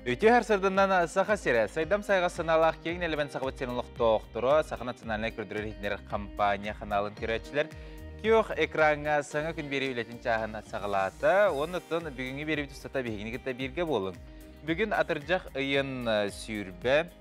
Үтүө сарсыарданан, Саха сирэ, сайдам сайҕас санаалаах киэҥ нэлэмэн Сахабыт сирин олохтоохторо, Саха национальнай көрдөрөр иһитиннэрэр компания ханаалын көрөөччүлэр! Күөх экраҥҥа саҥа күн биэрии үлэтин чааһын саҕалаата. Оннуттан бүгүҥҥү биэриибит устата биһигини кытта бииргэ буолуҥ. Бүгүн атырдьах ыйын 24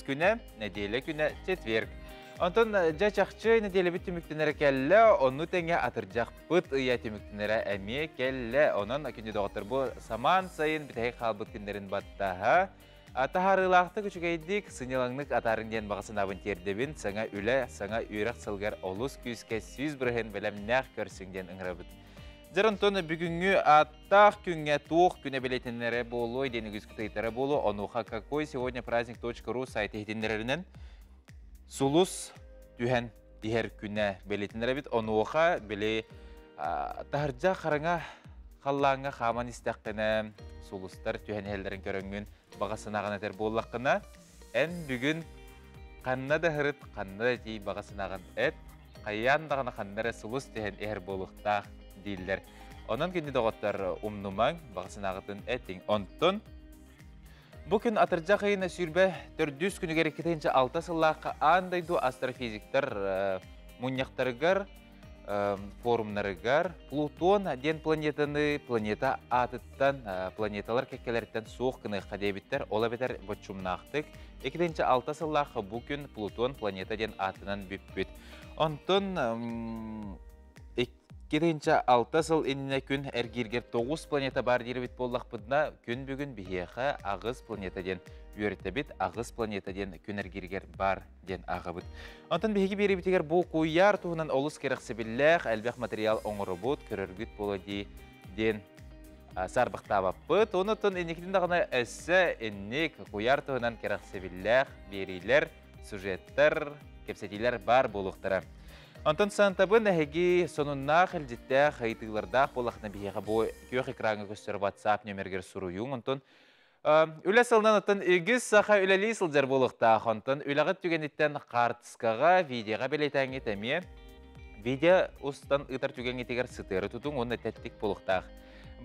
күнэ, нэдиэлэ күнэ, четверг. Онтон дьэ чахчы нэдиэлэбит түмүктэнэрэ кэллэ, онну тэҥэ атырдьахпыт ыйа түмүктэнэрэ эмиэ кэллэ. Онон күндү доҕоттор, бу самаан сайын бүтэһик хаалбыт күннэрин баттаһа, таһаарыылаахтык, үчүгэйдик, сынньалаҥнык атаарыҥ диэн баҕа санаабын тиэрдэбин. Саҥа үлэ, саҥа үөрэх сылыгар олус күүскэ 100% бэлэмнээх көрсүҥ диэн ыҥырабыт. Дьэр онтон бүгүҥҥү ааттаах күҥҥэ туох күнэ бэлиэтэнэрэ буолуой диэн үгүскүт ыйытара буолуо. Онуоха какой сегодня праздник.ру сайт иһитиннэрэринэн сулус түһэн иһэр күнэ бэлиэтэнэр эбит. Онуоха били таһырдьа хараҥа халлааҥҥа хааман истэххинэ сулустар түһэн иһэллэрин көрөҥҥүн баҕа санааҕын этэр буоллаххына, эн бүгүн ханна да сырыт, ханна да тиий, баҕа санааҕын эт, хайаан даҕаны ханна эрэ сулус түһэн иһэр буолуохтаах дииллэр. Онон күндү доҕоттор, умнумаҥ, баҕа санааҕытын этиҥ. Онтон бу күн атырдьах ыйын 24 күнүгэр 2006 сыллаахха аан дойду астрофизиктар мунньахтарыгар, форумнарыгар Плутон диэн планетаны планета аатыттан, планеталар кэккэлэриттэн суох гыныахха диэбиттэр. Ол эбэтэр боччумнаахтык 2006 сыллаахха бу күн Плутон планета диэн аатынан бүппүт. Онтон 2006 сыл иннинэ күн эргииргэр 9 планета баар диирбит буоллахпытына, күн бүгүн биһиэхэ аҕыс планета диэн үөрэтэбит, аҕыс планета диэн күн эргииригэр баар диэн ааҕабыт. Онтон биһиги биэриибитигэр бу куйаар туһунан олус кэрэхсэбиллээх элбэх материал оҥоробут, көрөргүт буолуо дии диэн саарбахтаабаппыт. Онутун инникитин даҕаны өссө инник куйаар туһунан кэрэхсэбиллээх биэриилэр, сюжеттар, кэпсэтиилэр баар буолуохтара. Онтон Сантабын эһиги сонуннаах, илдьиттээх, ыйытыылардаах буоллахына биһиэхэ бу күөх экраҥҥа көстөр WhatsApp нөмергер суруйуҥ. Онтон үлэ сылынан оттон үгүс саха үлэлии сылдьар буолуохтаах. Онтон үлэҕит түгэниттэн хаартыскаҕа, видеоҕа бэлиэтээҥҥит эмиэ видео устан ыытар түгэҥҥитигэр сытыары тутуҥ уонна тэттик буолуохтаах.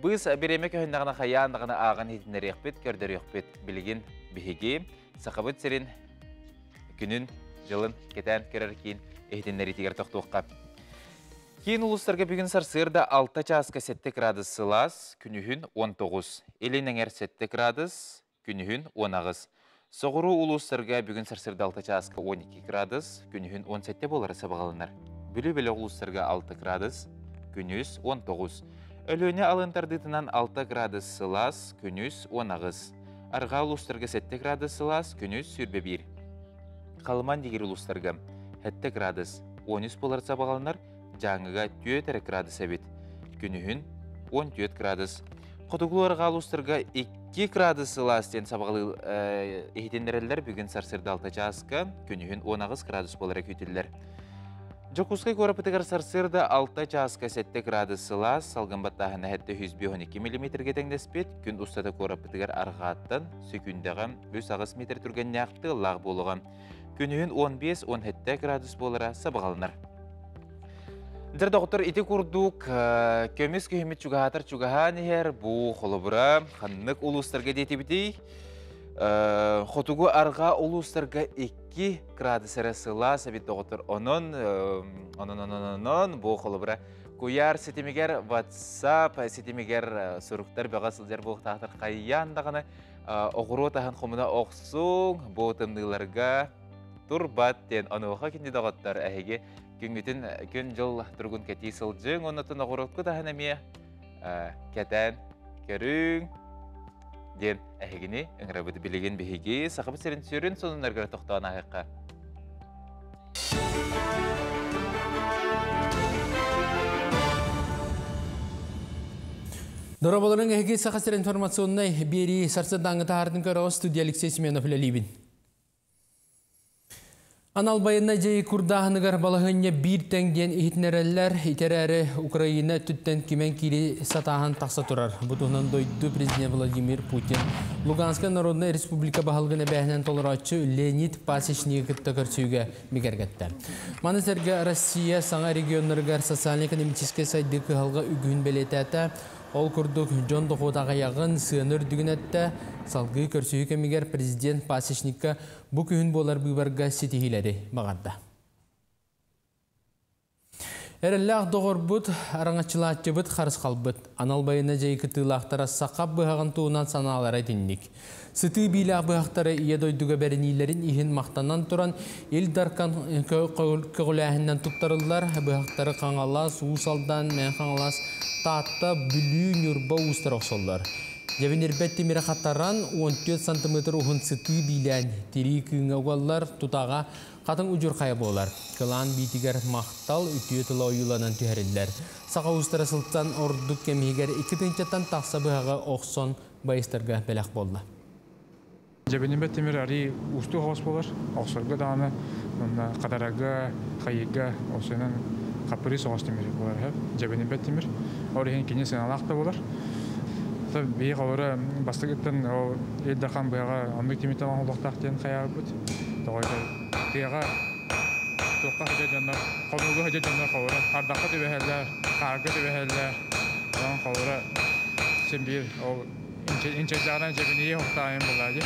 Быыс бириэмэ көһүннэҕинэ хайаан даҕаны ааҕан иһитиннэриэхпит, көрдөрүөхпүт. Билигин биһиги Сахабыт сирин күнүн, дьылын кэтээн көрөр киин иһитиннэриитигэр тохтуохха. Киин улуустарга бүгүн сарсыарда 6 чааска 7 градус сылаас, күнүһүн 19. Илин эҥэр 7 градус, күнүһүн 18. Соҕуруу улуустарга бүгүн сарсыарда 6 чааска 12 градус, күнүһүн 17 буолара сабаҕаланар. Бүлүү бөлөх улуустарга 6 градус, күнүс 19. Өлүөнэ алын тардыытынан 6 градус сылаас, күнүс 18. Арҕаа улуустарга 7 градус сылаас, күнүс 21. Халыман дигир улуустарга 7 градус, 13 буолар сабаҕаланар, Дьааҥыга 4 эрэ градус эбит. Күнүһүн 14 градус. Хотугу арҕаа улуустарга 2 градус сылаас диэн сабаҕалыы иһитиннэрэллэр. Бүгүн сарсыарда 6 чааска, күнүһүн 18 градус буолара күүтүллэр. Дьокуускай куорапытыгар сарсыарда 6 чааска 7 градус сылаас, салгын баттааһына 712 миллиметргэ тэҥнэспит, күн устата куораппытыгар арҕааттан сөкүүндэҕэ 3-8 метр түргэннээх тыаллаах буолуоҕа. Күнүһүн 15-17 градус буолара сабаҕаланар. Дьэр доҕоттор, ити курдук көмүс күһүммүт чугаһаатар чугаһаан иһэр. Бу холобура ханнык улуустарга диэтибитий? Хотугу арҕаа улуустарга 2 градус эрэ сылаас эбит, доҕоттор. Онон, онон, онон, онон, бу холобура куйаар ситимигэр, WhatsApp ситимигэр суруктар бөҕө сылдьар буолуохтаахтар. Хайаан даҕаны оҕуруот аһын хомуна охсуҥ, бу тымныыларга турбат диэн. Онуоха күндү доҕоттор, эһиги күҥҥүтүн, күн-дьыл туругун кэтии сылдьыҥ, оннотун оҕуруоккут аһын эмиэ кэтээн көрүҥ диэн эһигини ыҥырабыт. Билигин биһиги Сахабыт сирин сүрүн сонуннарыгар тохтоон ааһыахха. Дорооболорун, эһиги Саха сир информационнай биэрии сарсыардааҥҥы таһаартын көрөҕө, студия Алексей Семенов үлэлиибин. Анал байыаннай дьайыы курдааһыныгар балаһыанньа биир тэҥ диэн иһитиннэрэллэр. Ити эрээри Украина өттүттэн кимэн киири сатааһын тахса турар. Бу туһунан дойду президент Владимир Путин Луганскай Народнай Республика баһылыгын эбээһинэн толорооччу Леонид Пасечнигы кытта көрсүүгэ бигэргэттэ. Маны сэргэ Россия саҥа регионнарыгар социально-экономическай сайдыы кыһалҕа үгүһүн бэлиэтээтэ. Ол курдук дьон дохуота аҕыйаҕын, сыана үрдүгүн эттэ. Салгыы көрсүһүү кэмигэр президент Пасечникка бу күһүн буолар быыбарга ситиһиилэри баҕарда. Эрэллээх доҕорбут, араҥаччылааччыбыт харысхалбыт. Анал байыаннай дьайыы кыттыылаахтара саха быһаҕын туһунан санаалара итинник. Сытыы биилээх быһахтары Ийэ дойдуга бэриниилэрин иһин махтанан туран, Ил Дархан көҕүлээһининэн туттарыллар быһахтары Хаҥалас, Уус Алдан, Мэҥэ Хаҥалас, Таатта, Бүлүү, Ньурба уустара охсоллор. Дьэбинирбэт тимири хатаран, 14 сантиметр уһун сытыы биилээн тирии кыыҥҥа угаллар, тутаҕа Хатыҥ удьурхайа буолар. Кылаан биитигэр махтал үтүө тыла ойууланан түһэриллэр. Саха уустара сылтан ордук кэм иһигэр 2 тыһыынчаттан тахса быһаҕы охсон байыстарга бэлэх буолла. Дьэбинибэт тимир арыы уустук оҕус буолар. Охсорго даҕаны уонна хатарарга, хайыырга охсуунан хаппырыыс оҕус тимир буолар. Дьэбинибэт тимир. Ол иһин кини сыаналаах да буолар. Биһи холоро бастакыттан ол Ил Дархан быһаҕа оннук тимиртэн оҥоһуллуохтаах диэн хайаабыт. Тоҕо тыаҕа туохха сылдьар дьоннор, хонууга сылдьар дьоннор холоро ардахха түбэһэллэр, хаарга түбэһэллэр. Онон холоро син биир ол инчэйдэҕинэ дьэбинийэ уһуктаайын буоллаа дии.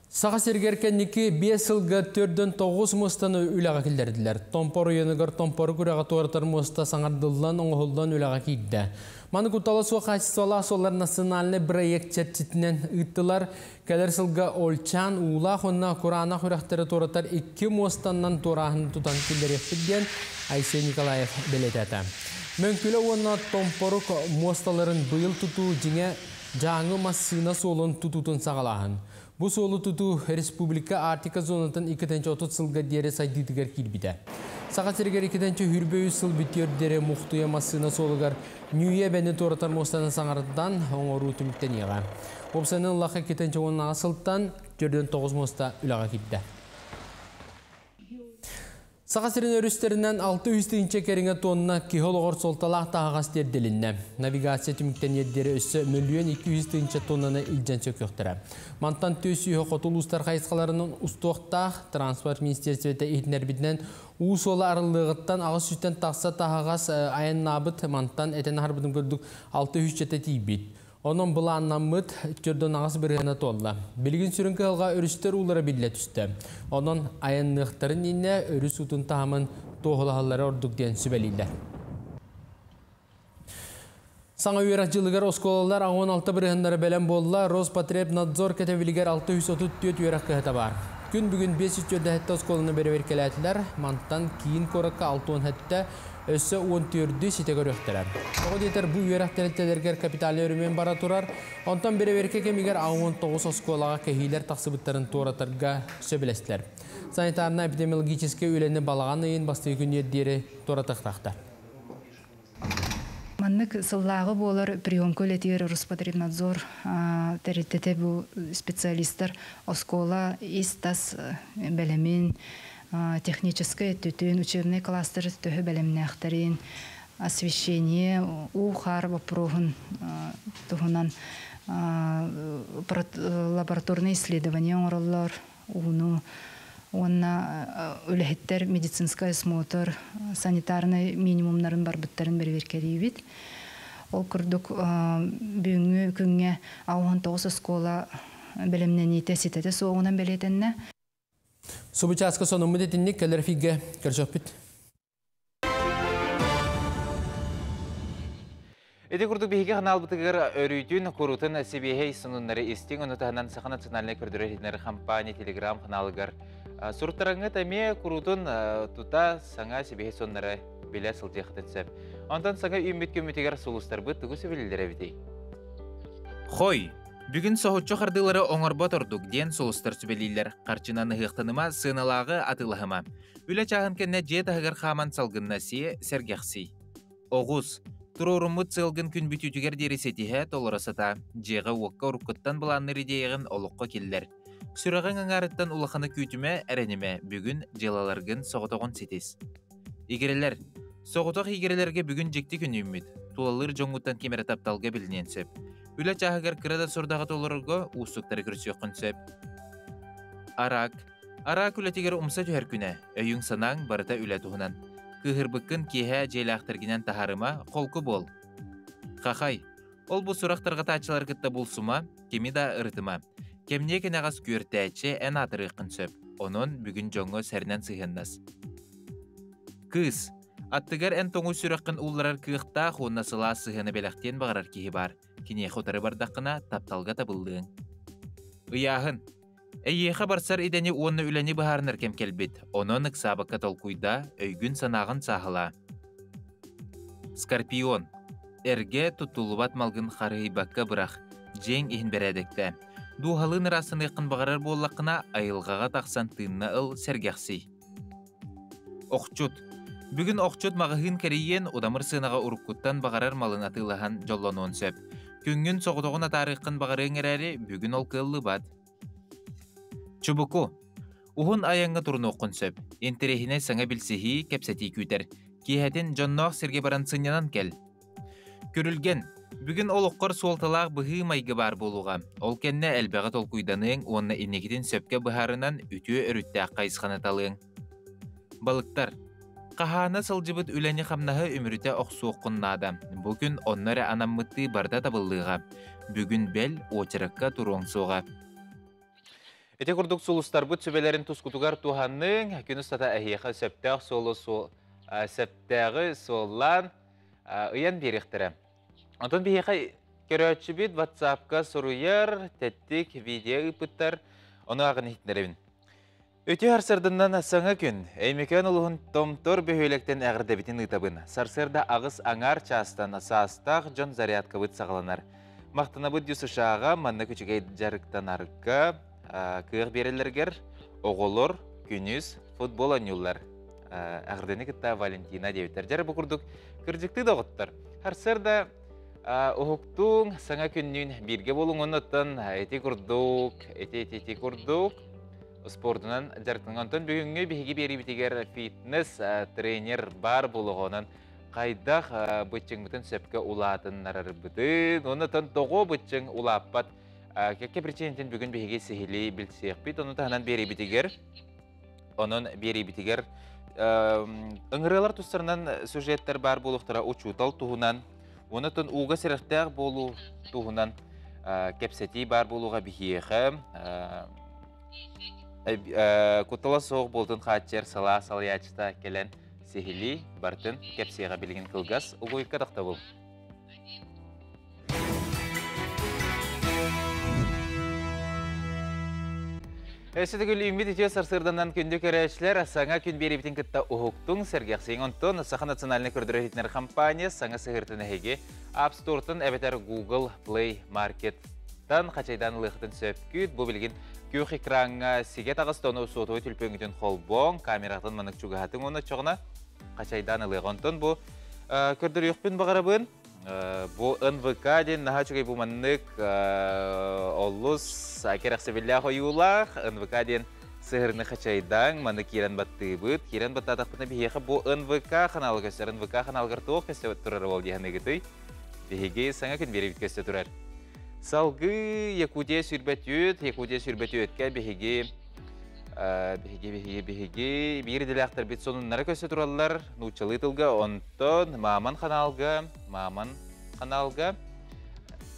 Саха сиригэр кэнники 5 сылга 49 муостаны үлэҕэ киллэрдилэр. Томпо оройуонугар Томпору күрэҕи туоратар муоста саҥардыллан, оҥоһуллан үлэҕэ киирдэ. Маны Куттала суох хаачыстыбалаах суоллар национальный проект чэрчитинэн ыыттылар. Кэлэр сылга Ольчан, Уулаах уонна Кураанах үрэхтэри туоратар икки муостаннан туорааһын тутан киллэриэхпит диэн Айсен Николаев бэлиэтээтэ. Мөҥкүлэ уонна Томпорук муосталарын быйыл тутуу дьиҥэ Дьааҥы массыына суолун тутуутун саҕалааһын. Бу суолу тутуу республика Арктика зонатын 2030 сылга диэри сайдыытыгар киирбитэ. Саха сиригэр 2023 сыл бүтүөр диэри Мухтуйа массыына суолугар Ньүүйэ эбэни туоратар муостаны саҥардан оҥоруу түмүктэниэҕэ. Уопсайынан ыллахха 2010 сылтан 49 муоста үлэҕэ киирдэ. Саха сирин өрүстэринэн 600 тыһыынча кэриҥэ тонна киһи олоҕор суолталаах таһаҕас тиэрдилиннэ. Навигация түмүктэниэр диэри өссө 1 200 000 тоннаны илдьэн сөкүөхтэрэ. Мантан 400 хоту улуустар хайысхаларынан устуохтаах. Транспорт министерствота иһитиннэрбитинэн, уу суола арыллыаҕыттан 800-тэн тахса таһаҕас айаннаабыт, мантан этэн аһарбытым курдук 600 тиийбит. Онон былааннаммыт 48% туолла. Билигин сүрүн кыһалҕа өрүстэр уулара биллэ түстэ. Онон айанныахтарын иннинэ өрүс уутун таһымын туоһулаһаллара ордук диэн сүбэлииллэр. Саҥа үөрэх дьылыгар оскуолалар 86 бырыһыаннара бэлэм буолла. Роспотребнадзор кэтэбилигэр 634 үөрэх кыһата баар. Күн бүгүн 547 оскуоланы бэрэбиэркэлээтилэр. Мантан киин куоракка 67, өссө 14-ү ситэ көрүөхтэрэ. Тоҕо диэтэр бу үөрэх тэрилтэлэригэр капитальнай өрөмүөн бара турар. Онтон бэрэбиэркэ кэмигэр 19 оскуолаҕа кэһиилэр тахсыбыттарын туоратарга сөбүлэстилэр. Санитарно-эпидемиологическай үлэни балаҕан ыйын бастакы күнүгэр диэри туоратыахтаахтар. Маннык сыллааҕы буолар приемка үлэтигэр Роспотребнадзор тэрилтэтэ бу специалистар оскуола ис-тас бэлэмин, техническэй өттүтүн, учебный класстар төһө бэлэмнээхтэрин, освещение, уу-хаар боппуруоһун туһунан лабораторный исследование оҥороллор, ууну уонна үлэһиттэр медицинскэй осмотр, санитарный минимумнарын барбыттарын бэрэбиэркэлиибит. Ол курдук бүгүҥҥү күҥҥэ 69 оскуола бэлэмнэниитэ ситэтэ суоҕунан бэлиэтэннэ. Субу чааска сонуммут итинник, кэлэр эфиргэ көрсүөхпүт. Ити курдук биһиги ханаалбытыгар өрүүтүн, куруутун сибиэһэй сонуннары истиҥ, ону таһынан Саха национальнай көрдөрөр компания телеграм ханаалыгар суруттарыҥҥыт эмиэ куруутун тута саҥа сибиэһэй сонуннары билэ сылдьыаххытын сөп. Онтон саҥа үүммүт күммүтүгэр сулустарбыт тугу сүбэлииллэр эбитий? Хой, бүгүн соһуччу хардыылары оҥорбот ордук диэн сулустар сүбэлииллэр. Харчынан ыһыахтаныма, сыаналааҕы атыылаһыма. Үлэ чааһын кэннэ дьиэ таһыгар хааман салгынна сиэ, сэргэхсий. Оҕус, туруоруммут сыалгын күн бүтүүтүгэр диэри ситиһэ, толоро сатаа. Дьиэҕэ-уокка уруккуттан былаанныыр идиэйэҕин олоххо киллэр. Сүрэҕиҥ аҥаарыттан улаханы күүтүмэ, эрэнимэ, бүгүн дьыалаларгын соҕотоҕун ситис. Игирэлэр. Соҕотох игирэлэргэ бүгүн дьикти күн үүммүт. Тулалыыр дьоҥҥуттан ким эрэ тапталга билиниэн сөп. Үлэ чааһыгар кыра да сорудаҕы толорорго уустуктары көрсүөххүн сөп. Араак. Араак үлэтигэр умса түһэр күнэ. Өйүҥ-санааҥ барыта үлэ туһунан. Кыыһырбыккын киэһэ дьиэлээхтэргинэн таһаарыма, холку буол. Хахай, ол бу сурах тарҕатааччылары кытта булсума, кими да ырытыма. Кэмниэ кэнэҕэс күөртээччи эн аатырыаххын сөп, онон бүгүн дьоҥҥо сэринэн сыһыаннас. Кыыс, аттыгар эн тоҥуй сүрэххин уулларар кыахтаах уонна сылаас сыһыаны бэлэхтиэн баҕарар киһи баар. Киниэхэ утары бардаххына, тапталга табыллыаҥ. Ыйааһын. Эйиэхэ барсар идэни уонна үлэни быһаарынар кэм кэлбит. Онон ыксаабакка толкуйдаа, өйгүн-санааҕын сааһылаа. Скорпион. Эргэ, туттуллубат малгын харыһыйбакка бырах, дьиэҥ иһин бэрээдэктээ. Дууһалыын ыраастаныаххын баҕарар буоллаххына, айылҕаҕа тахсан тыынна ыл, сэргэхсий. Охчут. Бүгүн охчут маҕаһыын кэрийиэн, удамыр сыанаҕа уруккуттан баҕарар малын атыылаһан дьоллонуон сөп. Күҥҥүн соҕотоҕун атаарыаххын баҕарыаҥ эрээри, бүгүн ол кыаллыбат. Чубуку. Уһун айаҥҥа турунуоххун сөп. Интэриэһинэй саҥа билсиһии, кэпсэтии күүтэр. Киэһэтин дьонноох сиргэ баран сынньанан кэл. Күрүлгэн, бүгүн олоххор суолталаах быһыы-майгы баар буолуоҕа. Ол кэннэ элбэҕи толкуйданыаҥ уонна инникитин сөпкө быһаарынан үтүө өрүттээх хайысханы талыаҥ. Балыктар. Хаһаана сылдьыбыт үлэни-хамнаһы үмүрүтэ охсуоххун наада. Бу күн онно эрэ анаммыттыы барыта табыллыаҕа. Бүгүн бэл, уочаракка туруоҥ суоҕа. Ити курдук сулустарбыт сүбэлэрин тускутугар туһанныҥ, күн устата эһиэхэ сөптөөх суолу сөптөөҕү суоллаан ыйан биэриэхтэрэ. Онтон биһиэхэ көрөөччүбүт WhatsApp-ка суруйар, тэттик видео ыыппыттар, ону ааҕан иһитинэрэбин. Үтүө сарсыарданнан саҥа күн. Өймөкөөн улуһун Томтор бөһүөлэктэн эҕэрдэбитин ыытабын. Сарсыарда аҕыс аҥаар чаастан саастаах дьон зарядкабыт саҕаланар. Махтанабыт ДЮСШ-ҕа маннык үчүгэй дьарыктанарга кыах биэрэллэригэр оҕолор күнүс футбол оонньууллар. Эҕэрдэни кытта Валентина диэбиттэр. Дьэ бу курдук кырдьыктыы доҕоттор. Сарсыарда уһуктууҥ, саҥа күннүүн бииргэ буолуҥ оннуттан ити курдук, ити курдук спордунан дьарыктаныҥ. Онтон бүгүҥҥү биһиги биэриибитигэр фитнес тренер баар буолуоҕунан хайдах быччыҥмытын сөпкө улаатыннарарбытын, оннуттан тоҕо быччыҥ улааппат кэккэ причинэтин бүгүн биһиги сиһилии билсиэхпит. Ону таһынан биэриибитигэр Онон биэриибитигэр ыҥырыалар тустарынан сюжеттэр баар буолуохтара учуутал туһунан, онон ууга сэрэхтээх буолуу туһунан кэпсэтии баар буолуоҕа биһиэхэ. Куттала суох буолтун хааччыйар салаа салайааччыта кэлэн сиһилии бартын кэпсиэҕэ билигин кылгас угуйка тохтобул. Өссө төгүл үүммүт үтүө сарсыарданан күндү көрөөччүлэр, саҥа күн биэриибитин кытта уһуктуҥ, сэргэхсийиҥ. Онтон Саха национальнай көрдөрөр иһитиннэрэр компания саҥа сыһыартын эһиги App Store-тан эбэтэр Google Play Market-тан хачайдаан ылыахытын сөпкүт. Бу билигин күөх экраҥҥа сигэ таҕыста, ону суотабай түлпүөҥҥүтүн холбооҥ, камератын маннык чугаһатыҥ уонна оччоҕуна хачайдаан ылыаҕа. Онтон бу көрдөрүөхпүн баҕарабын. Бу НВК диэн наһаа үчүгэй бу маннык олус кэрэхсэбиллээх ойуулаах НВК диэн сыһырны хачайдаан маны киирэн баттыыбыт. Киирэн баттаатахпытына биһиэхэ бу НВК ханаалы көстөр. НВК ханаалыгар туох көстө турар ол диэханыгытый? Биһиги саҥа күн биэрэбит көстө турар. Салгыы Якутия сүүрбэтүөт, Якутия сүүрбэтүөткэ биһиги биһиги биһиги биһиги биир идэлээхтэрбит сонуннара көстө тураллар нууччалыы тылга онтон Мааман ханаалга Мааман ханаалга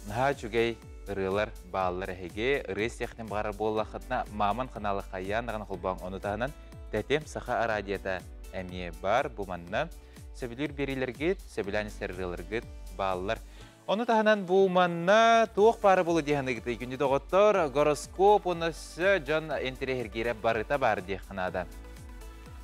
наһаа үчүгэй ырыалар бааллар эһиги ырыа истиэхтин баҕарар буоллаххытына Мааман ханаалы хайаан даҕаны холбооҥ ону таһынан Тэтим саха араадьыйата эмиэ бар бу манна сөбүлүүр биэриилэргит сөбүлээн истэр ырыаларгыт бааллар. Ону таһынан бу манна туох баара буолуо дии саныыгытый күндү доҕоттор, гороскоп уонна өссө дьон интэриэһиргиирэ барыта баар диэххэ наада.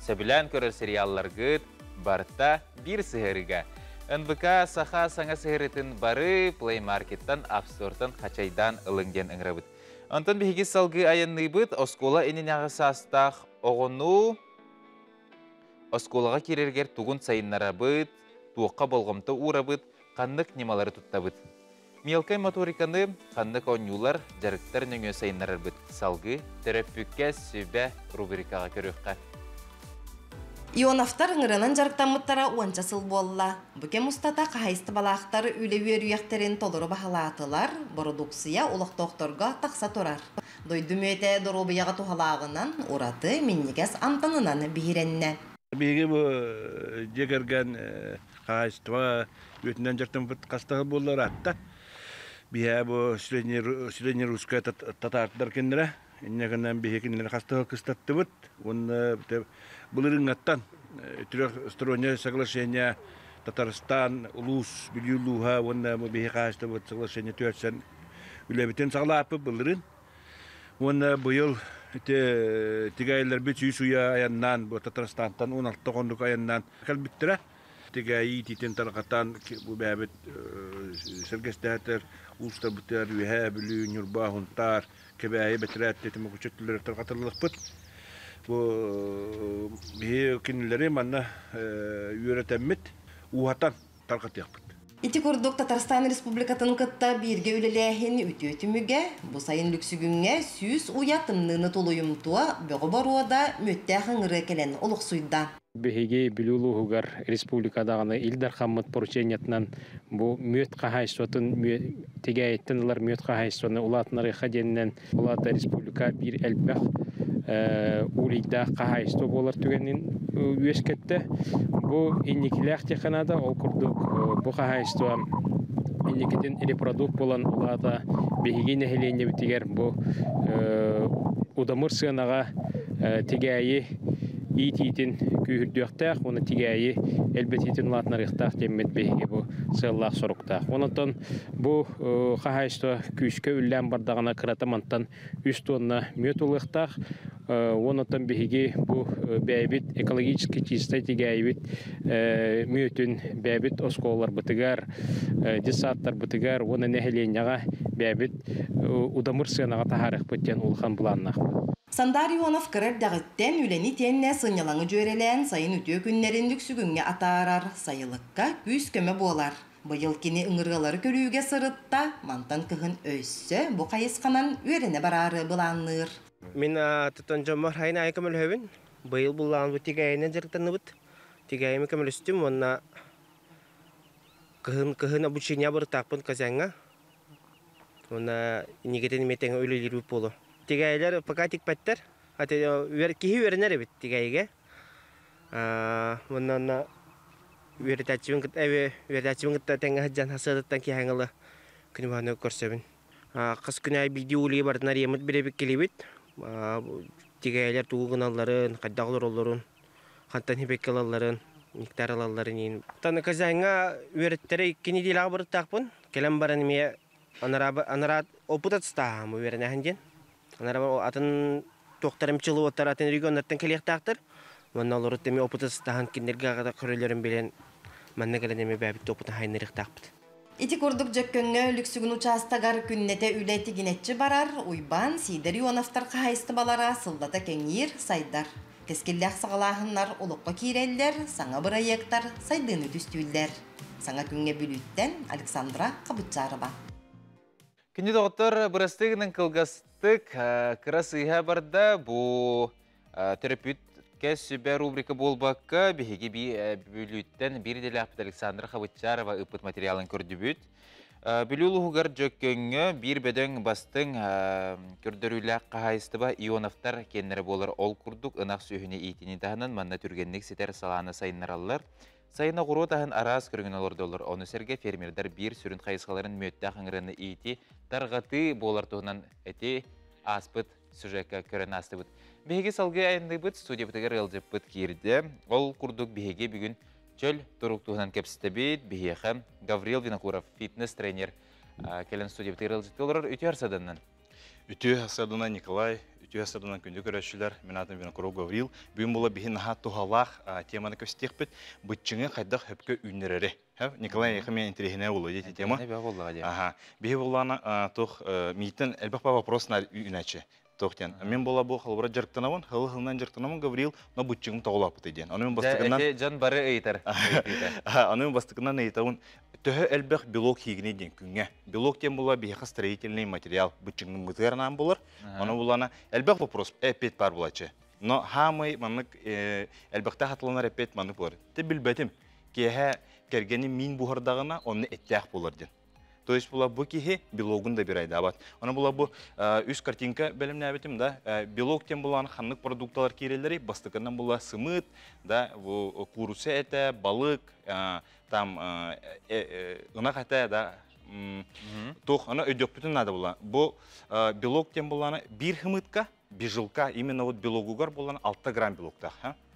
Сөбүлээн көрөр сериалларгыт барыта биир сыһыарыыга. НВК Саха саҥа сыһыарыытын бары Play Market-тан, App Store-тан хачайдаан ылыҥ диэн ыҥырабыт. Онтон биһиги салгыы айанныыбыт оскуола иннинээҕи саастаах оҕону оскуолаҕа киирэригэр тугун сайыннарабыт, туохха болҕомто уурабыт, ханнык ньымалары туттабыт? Мелкай моториканы ханнык оонньуулар, дьарыктар нөҥүө сайыннарарбыт? Салгыы төрөппүккэ сүбэ рубрикаҕа көрүөххэ. Ионовтар ыҥыранан дьарыктаммыттара уонча сыл буолла. Бу кэм устата хаһайыстыбалаахтар үлэ үөрүйэхтэрин толору баһылаатылар, бородууксуйа олохтоохторго тахса турар. Дойду мүөтэ доруобуйаҕа туһалааҕынан, ураты минньигэс амтанынан биһирэннэ. Биһиги бу дьиэ кэргэн Хаһаайыстыба үөтүнэн дьарыктаммыт хастаһы буоллар атта. Биһэ бу среднерусская татаардар кинилэрэ. Инньэ гынан биһи кинилэри хастаһы кыстаттыбыт. Уонна былырыҥҥаттан трехстороннее соглашение Татарстан, улуус, Бүлүү улууһа уонна биһи хаһаайыстыбабыт соглашение түһэрсэн үлэбитин саҕалааппыт былырыын. Уонна быйыл ити тигээйилэрбит 100 уйа айаннаан, бу Татарстантан 16 хонук айаннаан кэлбиттэрэ. Тигээйи иитиитин тарҕатан бу бэйэбит сэргэстэһэтэр уустарбытыгар Үөһээ Бүлүү, Ньурба, Сунтаар, Кэбээйи бэтэрээт тэтимэ күчөттүлэр тарҕатыллыахпыт. Бу биһи кинилэри манна үөрэтэммит, ууһатан тарҕатыахпыт. Ити курдук Татарстан Республикатын кытта бииргэ үлэлээһин үтүө түмүгэ бу сайын Лүксүгүҥҥэ 100 уйа тымныыны тулуйумтуо бөҕө боруода мүөттээх ыҥырыа кэлэн олохсуйда. Биһиги Бүлүү улууһугар республикадаҕаны Ил Дархаммыт поручениетынан бу мүөт хаһаайыстыбатын тигээйиттэн ылар мүөт хаһаайыстыбаны улаатынарыха диэнинэн улаата республика биир элбэх улейдаах хаһаайыстыба буолар түгэнин үөскэттэ. Бу инникилээх теханада ол курдук бу хаһаайыстыба инникитин репродукт буолан улаата биһиги нэһилиэнньэбитигэр бу удамыр сыанаҕа тигээйи иитиитин күүһүрдүөхтээх уонна тигээйи элбэтиитин улаатынарыахтаах диэммит биһиги бу сыаллаах соруктаах. Онон бу хаһаайыстыба күүскэ үллээн бардаҕына кырата мантан 3 тонна мүөт ылыахтаах. Онон биһиги бу бэйэбит экологически чистай тигээйибит мүөтүн бэйэбит оскуолаларбытыгар, детсадтарбытыгар уонна нэһилиэнньэҕэ бэйэбит удамыр сыанаҕа таһаарыахпыт диэн улахан былааннаахпыт. Сандар Ионов кыра эрдэҕиттэн үлэни тиэннэ сынньалаҥы дьүөрэлээн сайын үтүө күннэрин Лүксүгүҥҥэ атаарар, сайылыкка күүс көмө буолар. Быйыл кини ыҥырыалары көрүүгэ сырытта, мантан кыһын өссө бу хайысханан үөрэнэ бараары былаанныыр. Мин тутан дьоммор хайын аайы көмөлөһөбүн. Быйыл буллаан бу тигээйинэн дьарыктанныбыт. Тигээйими көмөлөстүм уонна кыһын кыһын обучение барытааппын Казаньҥа. Уонна инникитин эмиэ тэҥэ үлэлиирбит буолуо. Тигээйилэр пока тикпэттэр. Киһи үөрэнэр эбит тигээйигэ. Уонна үөрэтээччибин кытта үөрэтээччибин кытта тэҥҥэ сылдьан сарсыардаттан киэһээҥи ыла күнү быһа көрсөбүн. Хас күн аайы биирдии улии барытын арыйаммыт билэбит кэлибит. Тигээйилэр тугу гыналларын, хайдах олороллорун, хантан сибэкки ылалларын, нектар ылалларын иин. Таны Казаньҥа үөрэттэрэ 2 нэдиэлэҕэ барыттаахпын. Кэлэн баран эмиэ анараа опыт атастааһым үөрэнээһин диэн. Анараа атын туохтарым пчеловодтар атын регионнартан кэлиэхтаахтар. Уонна олорут эмиэ опыт атастаһан кинилэргэ көрөлөрүн билэн манна кэлэн эмиэ бэйэбит опытын хайыннарыахтаахпыт. Ити курдук Дьөккөҥҥө Лүксүгүн учаастагар күннэтэ үлэ тигинэччи барар, Уйбаан, Сиидэр Ионовтар хаһаайыстыбалара сыллата кэҥиир, сайдар. Кэскиллээх саҕалааһыннар олоххо киирэллэр, саҥа бырайыактар сайдыыны түстүүллэр. Саҥа күҥҥэ Бүлүүттэн Александра Хабытчарова. Күндү доҕоттор, бырастыы кылгастык кыра сыыһа барда бу терапевт сүбэ рубрика буолбакка биһиги Бүлүүттэн биир идэлээхпит Александра Хабытчарова ыыппыт материалын көрдүбүт. Бүлүү улууһугар Дьөккөҥҥө биир бөдөҥ бастыҥ көрдөрүүлээх хаһаайыстыба Ионовтар киэннэрэ буолар. Ол курдук ынах сүөһүнү иитиини таһынан манна түргэнник ситэр салааны сайыннараллар. Сайын оҕуруот аһын араас көрүҥүн олордоллор. Ону сэргэ фермердэр биир сүрүн хайысхаларын мүөттээх ыҥырыаны иитии, тарҕатыы буолар туһунан эти ааспыт сюжекка көрөн аастыбыт. Биһиги салгыы айанныыбыт, студиябытыгар ыалдьыппыт киирдэ. Ол курдук биһиги бүгүн чөл турук туһунан кэпсэтэбит. Биһиэхэ Гаврил Винокуров, фитнес-тренер, кэлэн студиябытыгар ыалдьытты олорор. Үтүө сарсыарданан. Үтүө сарсыарданан, Николай, үтүө сарсыарданан, күндү көрөөччүлэр, мин аатым Винокуров Гаврил. Бүгүн була биһи наһаа туһалаах теманы кэпсэтиэхпит. Быччыҥы хайдах сөпкө үүннэрэри. Николай, эйиэхэ мен интэриэһинэй буолуо дии тема. Аха. Биһи буллаана туох миитен элбэх вопрос на үүнээччи. Туох диэн. Мен була бу холобура дьарыктанабын, хылы хылынан дьарыктанабын, Гаврил, но быччыҥым тоҕолооппут диэн. Аны мен бастакынан дьон бары ыйытар. Аны мен бастакынан ыйытабын, төһө элбэх белок сиигиний диэн күҥҥэ. Белок диэн була биһиэхэ строительный материал быччыҥын мытыаранаан булар. Оны булана элбэх вопрос эппиэт бар булачы. Но хаамый маннык элбэхтэ хатыланар эппиэт маннык болар. Те билбэтим. Киэһэ кэргэним миин буһардаҕына, онно эттээх болар диэн. То есть була бу киһи белогун да бирайдабат. Оны була бу үс картинка белемнәбитим да. Белок тем булан ханнык продукталар киреллери бастыкынан була сымыт, да, бу куруса эте, балык, там ынак эте, да, тух, аны өйдөкпүтүн надо була. Бу белок тем буланы бир хымытка, бежилка, именно вот белогугар булан 6 грамм белоктах.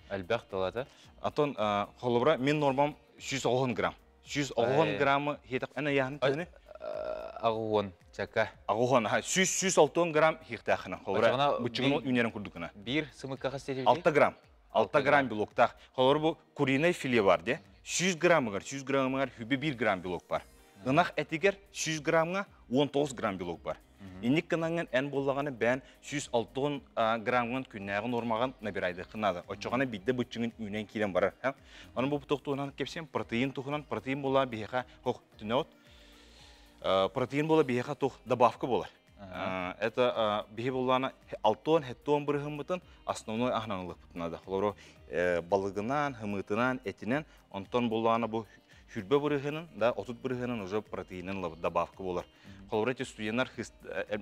Әлбәк талата. Атон холобра мен нормам 110 грамм. 110 граммы хетак ана яхны төне. Агуон чака. Агуон, ха, 100 грамм хихтахына. Холобра бучугун үнерин курдукuna. Бир сымыкка хастетибди? 6 грамм. 6 грамм белоктах. Холобра бу куриный филе бар де. 100 граммыгар, 100 граммыгар хүбе 1 грамм белок бар. Ынах этигер 100 граммга 19 грамм белок бар. Инник кынаңын ән боллағаны бән 106 граммын күннәғін нормаған набирайды қынады. Очоғаны бидді бұтчыңын үйнен келен барар. Оны бұл тоқтуынан кепсем протеин тұхынан, протеин бола бейха хоқ түнеот. Протеин бола бейха тұх добавка бола. Это бейхе болланы алтон, хеттон бір хымытын основной ахнанылық бұтынады. Холоро балығынан, хымытынан, этинен, онтон болланы бұл хүрбе бұрығының, да, отут бұрығының уже протеинин добавка болар. Холоро эти студенттар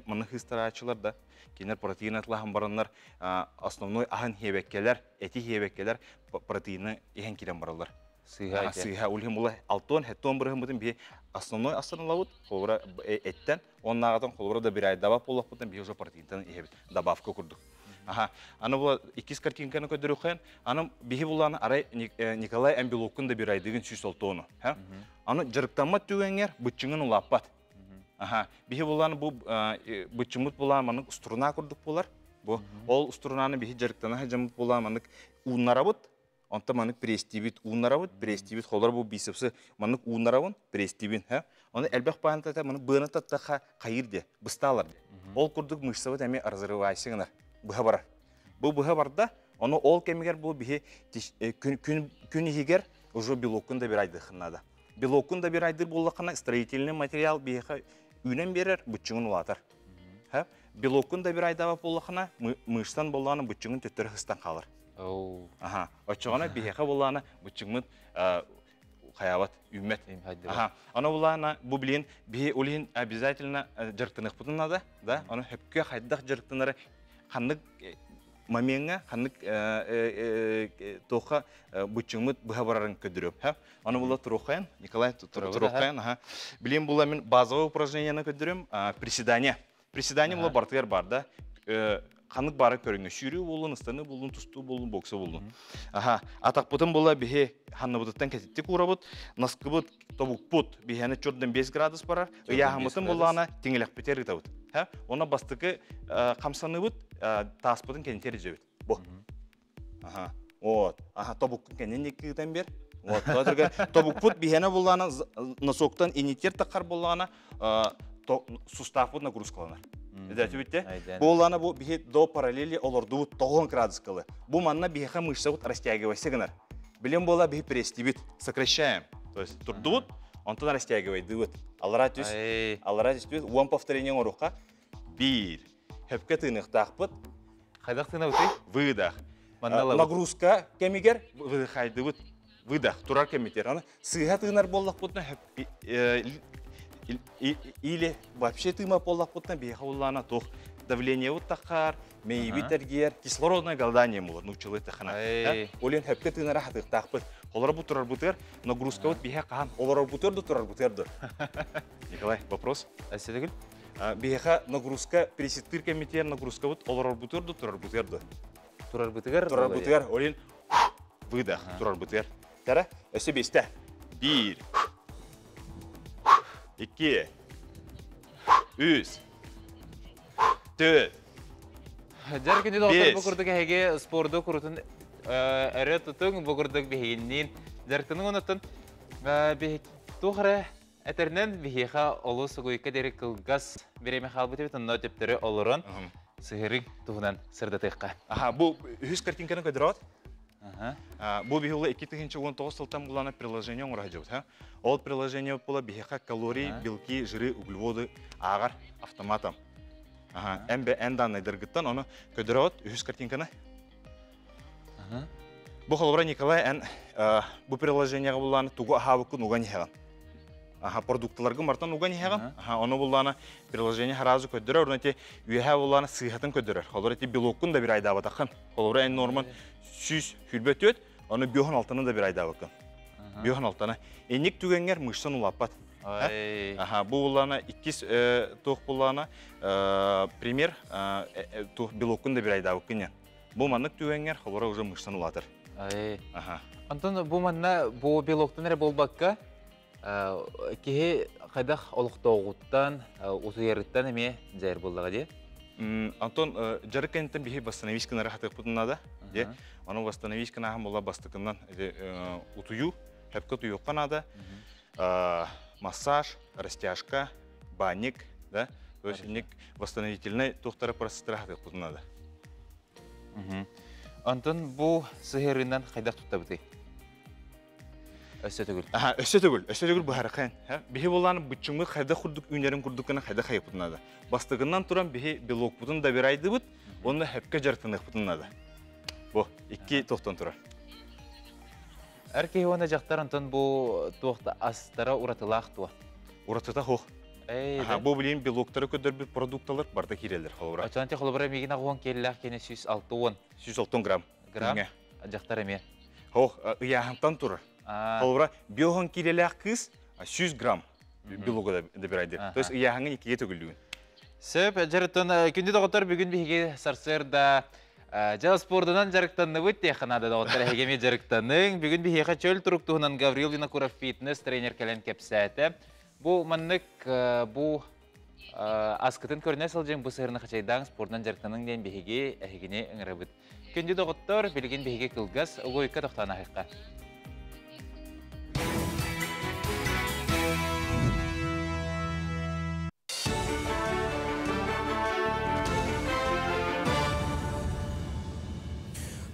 маны хыстарачылар да, кинер протеин атлахан бараннар, основной ахын хебеккелер, эти хебеккелер протеины ихен кирен баралар. Сыйха. Сыйха, ульхин була алтон, хеттон бұрығын бұтын бе основной асырын холора эттен, оннағатан холора да бір ай добав болақ бұтын бе уже протеинтен ихебит, добавка курдук. Аха, аны була иккис картинканы көдөрүхэн, аны биһи буланы арай Николай Эмбилоккун да бир айдыгын сүз олтоону. Аны жырыктамат түгәңер бытчыңын улаппат. Аха, биһи буланы бу бытчымыт була маны устуруна курдук булар. Бу ол устурунаны биһи жырыктана жамыт була маны уунарабыт. Онта манык престибит уунарабыт, престибит холор бу бицепсы манык уунарабын, престибин, ха. Оны элбэх паантата маны быны таттаха кайырде, бысталар. Ол курдук мышцабыт эми разрывайсыңар. Быха барар. Бу быха барда, оны ол кемигер бу бихи күн ихигер уже белоккун да бир айдыхынада. Белоккун да бир айдыр боллақына строительный материал бихи үнен берер, бутчуңун улатар. Белоккун да бир айдава боллақына мышцан болланы бутчуңун төттөрі хыстан қалыр. Аха, очоғана бихеха болланы бутчуңмут хаяват, үммет. Аха, аны булана бу билин бихи улин обязательно жыртынык бутунада, да? Аны хөпкө хайдах жыртынары ханнык моментга ханнык тоха бучуңмут быха барарын көдүрөп. Аны була турухайын, Николай турухайын, аха. Билин була мен базовый упражненияны көдүрөм, приседание. Приседание була бартыгар бар да. Ханнык бары көрүнгө сүйрүү болун, ыстаны болун, тустуу болун, боксы болун. Аха, атак бутун була бихе ханны бутуттан кетитти курабыт, наскыбыт, тобукпут бихени чордон 5 градус барар, ыяхамытын буллана тиңелек битер ытабыт. Ха, она бастыкы камсаныбыт, тааспытын кенитер жебит. Бу. Аха. Вот. Аха, тобуккун кенен еккитен бер. Вот, тодырга тобукпут бихени буллана носоктан инитер такар буллана суставпут нагрузкаланар. Эдәти битте. Бу оланы бу бихе до параллели олорду 9 градус кылы. Бу манна бихе мышца вот растягивайся гынар. Билем була бихе пресстибит, сокращаем. То есть турдут, онтон растягивай дыбыт. Алара түс, алара түс, уан повторение оруха. Бир. Хөпкө тыныктакпыт. Хайдак тына бутый? Выдох. Нагрузка кемигер выдыхай дыбыт. Выдох, турар кемитер. Аны сыйга тынар боллак бутна или вообще тыма поллак бутна беха уллана тух давление вот тахар, мейби тергер, кислородное голодание мулар, ну чылы тахана. Олен хөпкө тынара хатык тахпыт. Олар бу турар бутер, нагрузка вот беха кахан. Олар бутер ду турар бутер ду. Николай, вопрос? Әсәдегіл? Беха нагрузка пресеттир кемитер нагрузка вот олар бутер ду турар бутер ду. Турар бутер. Турар бутер, олен выдох, турар бутер. Тара, өсө бесте. Бир. 2, 3, 4. Жар күні доқтар бұқырдық әге спорды құрытын әрі тұтың бұқырдық бейіннен. Жартының онытын тұқыры әтерінен бейхе олы сұғыйка дері кылгас береме қалбы тебет онна өтептері олырын сығырың туғынан сырдатыққа. Аха, бұл үз картинканы көдірат? Бу бихула 2019 сылтан булана приложение оңра жабыт, Ол приложение була бихеха калории, белки, жиры, углеводы агар автоматом. Ага, МБ Н данный дыргыттан оны көдөрөт үһүс картинканы. Бу холобра Николай эн бу приложениега буланы тугу ахабыккын уган ихаган. Аха, продукталаргы мартан уган иһэҕин. Аха, ону буллаана приложение харазы көддөрөр, орна ти үөһэ буллаана сыыһатын көддөрөр. Холор ити белоккун да бир айдаабатаххын. Холор эн норман 100 хүрбөтүөт, оны бөһөн алтаны да бир айдаабаккын. Бөһөн алтаны. Эник түгэнгер мышцан улаппат. Аха, бу буллаана иккис туох буллаана пример туох белоккун да бир айдаабаккын. Бу маннык түгэнгер холора уже мышцан улатыр. Аха. Антон бу манна бу белоктан эрэ буолбакка киһи хайдах олохтооҕуттан, утуйарыттан эмиэ дьайар буоллаҕа дии. Антон жарык кэнниттэн биһи восстановить гынары хатыахпытын наада. Де, ону восстановить гынаһын була бастакынан утую, хөпкө утуйуохха наада. Массаж, растяжка, банник, да? То есть инник восстановительный тухтары процесстары хатыахпытын наада. Антон бу сыһыарынан хайдах туттабытый? Өссө төгүл. Аха, өссө төгүл, өссө төгүл быһарахын. Биһи болланы быччымы хайда курдук үүнерин курдуккана хайда хайыпытын ада. Бастыгынан туран биһи белокпутун да бирайдыбыт, онно хөпкө жартыныхпытын ада. Бу, икки тохтон турар. Эр киһи уонна дьахтар онтон бу туохта астара уратылаах туо? Уратыта хох. Аха, бу билин белоктары көдөрбүт продукталар барда кирелер холобура. Очон те холобура мигин агуон келлах кене 106 106 грамм. Грамм. Дьахтар эмиэ. Хох, ыяхантан турар. Холобура, биохон кирелях кыз 100 грамм белога добирайды. То есть ыяхаңы икиге төгүллүгүн. Сөп, жарыттан күндү доҕоттор бүгүн биһиги сарсыарда жал спордунан жарыктанныбыт теханада доҕоттор эһигеми жарыктаның. Бүгүн биһиэхэ чөл туруктуһунан Гаврил Винокуров фитнес тренер кэлэн кэпсээтэ. Бу маннык бу аскытын көрүнэ сылдьыҥ бу сыһырны хачайдаң спордунан жарыктаның диэн биһиги эһигини ыҥырабыт. Күндү доҕоттор билигин биһиги кылгас угуйка тохтоон аһыхха.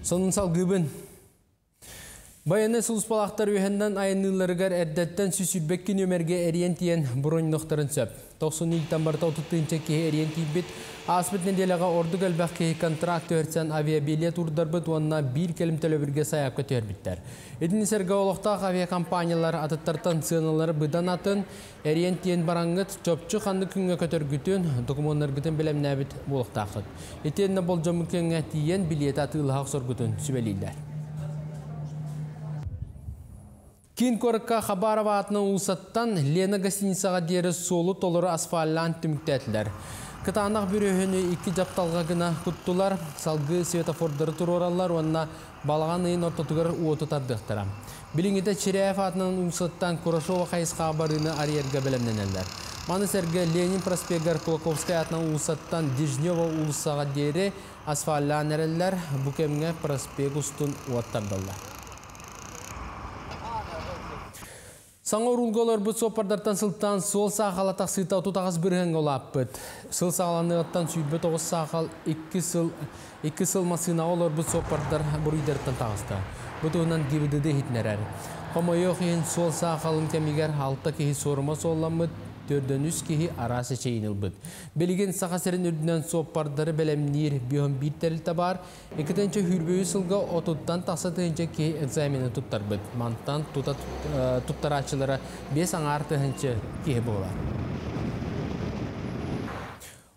Сонун салгыбын. Баяны сулуспалақтар үйәннен айыныларыгар әрдәттен сүсүрбекки нөмерге әриен тиен броньнохтарын сөп. 90 илтан барта отуттыынча киһи әриен тиийбит. Ааспыт неделяға ордук элбэх киһи контракт түһэрсэн авиабилет урдарбыт уонна биир кэлим төлөбүргэ сайапка түһэрбиттэр. Итини сэргэ олохтоох авиакомпаниялар атыттартан сыаналары быдан атын әриен тиен бараңгыт чопчу ханны күнгө көтөргүтүн документаргытын билемнәбит буолуктаахыт. Итиэннэ болдьоммут күҥҥэ тиийэн билиэти атыылаһах соргутун сүбэлииллэр. Кин коракка Хабарова атына улсаттан Лена гостиницаға дері солу толыры асфальлан түміктәтілер. Кытанақ бүрөһүнү икки жапталға гына куттулар, салгы светофордары турораллар, онна балаған ыйын ортотугар уоту тардықтыра. Билиңите Чиряев атынан улсаттан Курашова хайысқа барыны арьерге белемненелер. Маны сәрге Ленин проспегар Кулаковская атынан улсаттан Дежнева улсаға дері асфальлан әрелер, бүкемге проспект устун уоттардылар. Саңа урулголор бұт сопардартан сылттан сол сақала тақсыта тұтағыз бірген олаппыт. Сыл сағаланығыттан сүйбі тоғыз сақал 2 сыл масына олар бұт сопардар бұруйдартан тағысты. Бұтығынан ГИБДД хитнерәр. Қомойоқ ең сол сақалын кемігер алта кехи сорума солламыт, төрдөнүс кихи арасы чейинилбыт. Белеген саха сэрин үрдүнэн соппардары бэлэмниир биһон биир тэрилтэ бар, иккитинче хүрбөйү сылга отуттан тахса тыһынча киһи экзамени туттарбыт. Мантан туттараачылара бес аңаар тыһынча киһи буолар.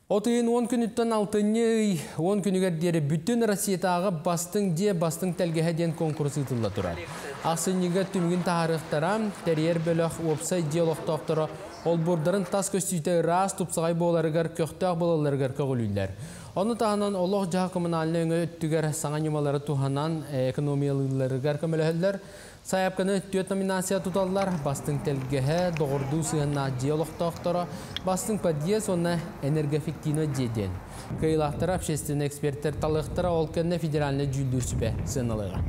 Отыйын 10 күнүттен алтынньы 10 күнүгэр диэри бүтүн Россиятааҕы бастыҥ дьиэ бастыҥ тэлгэһэ диэн конкурс ыытылла турар. Ахсынньыга түмүгүн таһаарыахтара, тэрийэр бөлөх уопсай дьиэ олохтоохторо олбурдарын тас көстүүтэ ыраас тупсаҕай буоларыгар көхтөөх буолалларыгар көҕүлүүллэр. Ону таһынан олох дьаһа коммунальнай өҥө өттүгэр саҥа ньымалары туһанан экономиялыылларыгар көмөлөһөллөр. Сайапканы төт номинация туталлар, бастыҥ тэлгэһэ, доҕордуу сыһыннаах дьиэ олохтоохторо, бастыҥ подъезд уонна энергоэффективно дьиэ диэн. Кыайыылаахтара общественный эксперттер талыахтара ол кэннэ федеральный дьүүллүүр сүбэ сыаналыаҕа.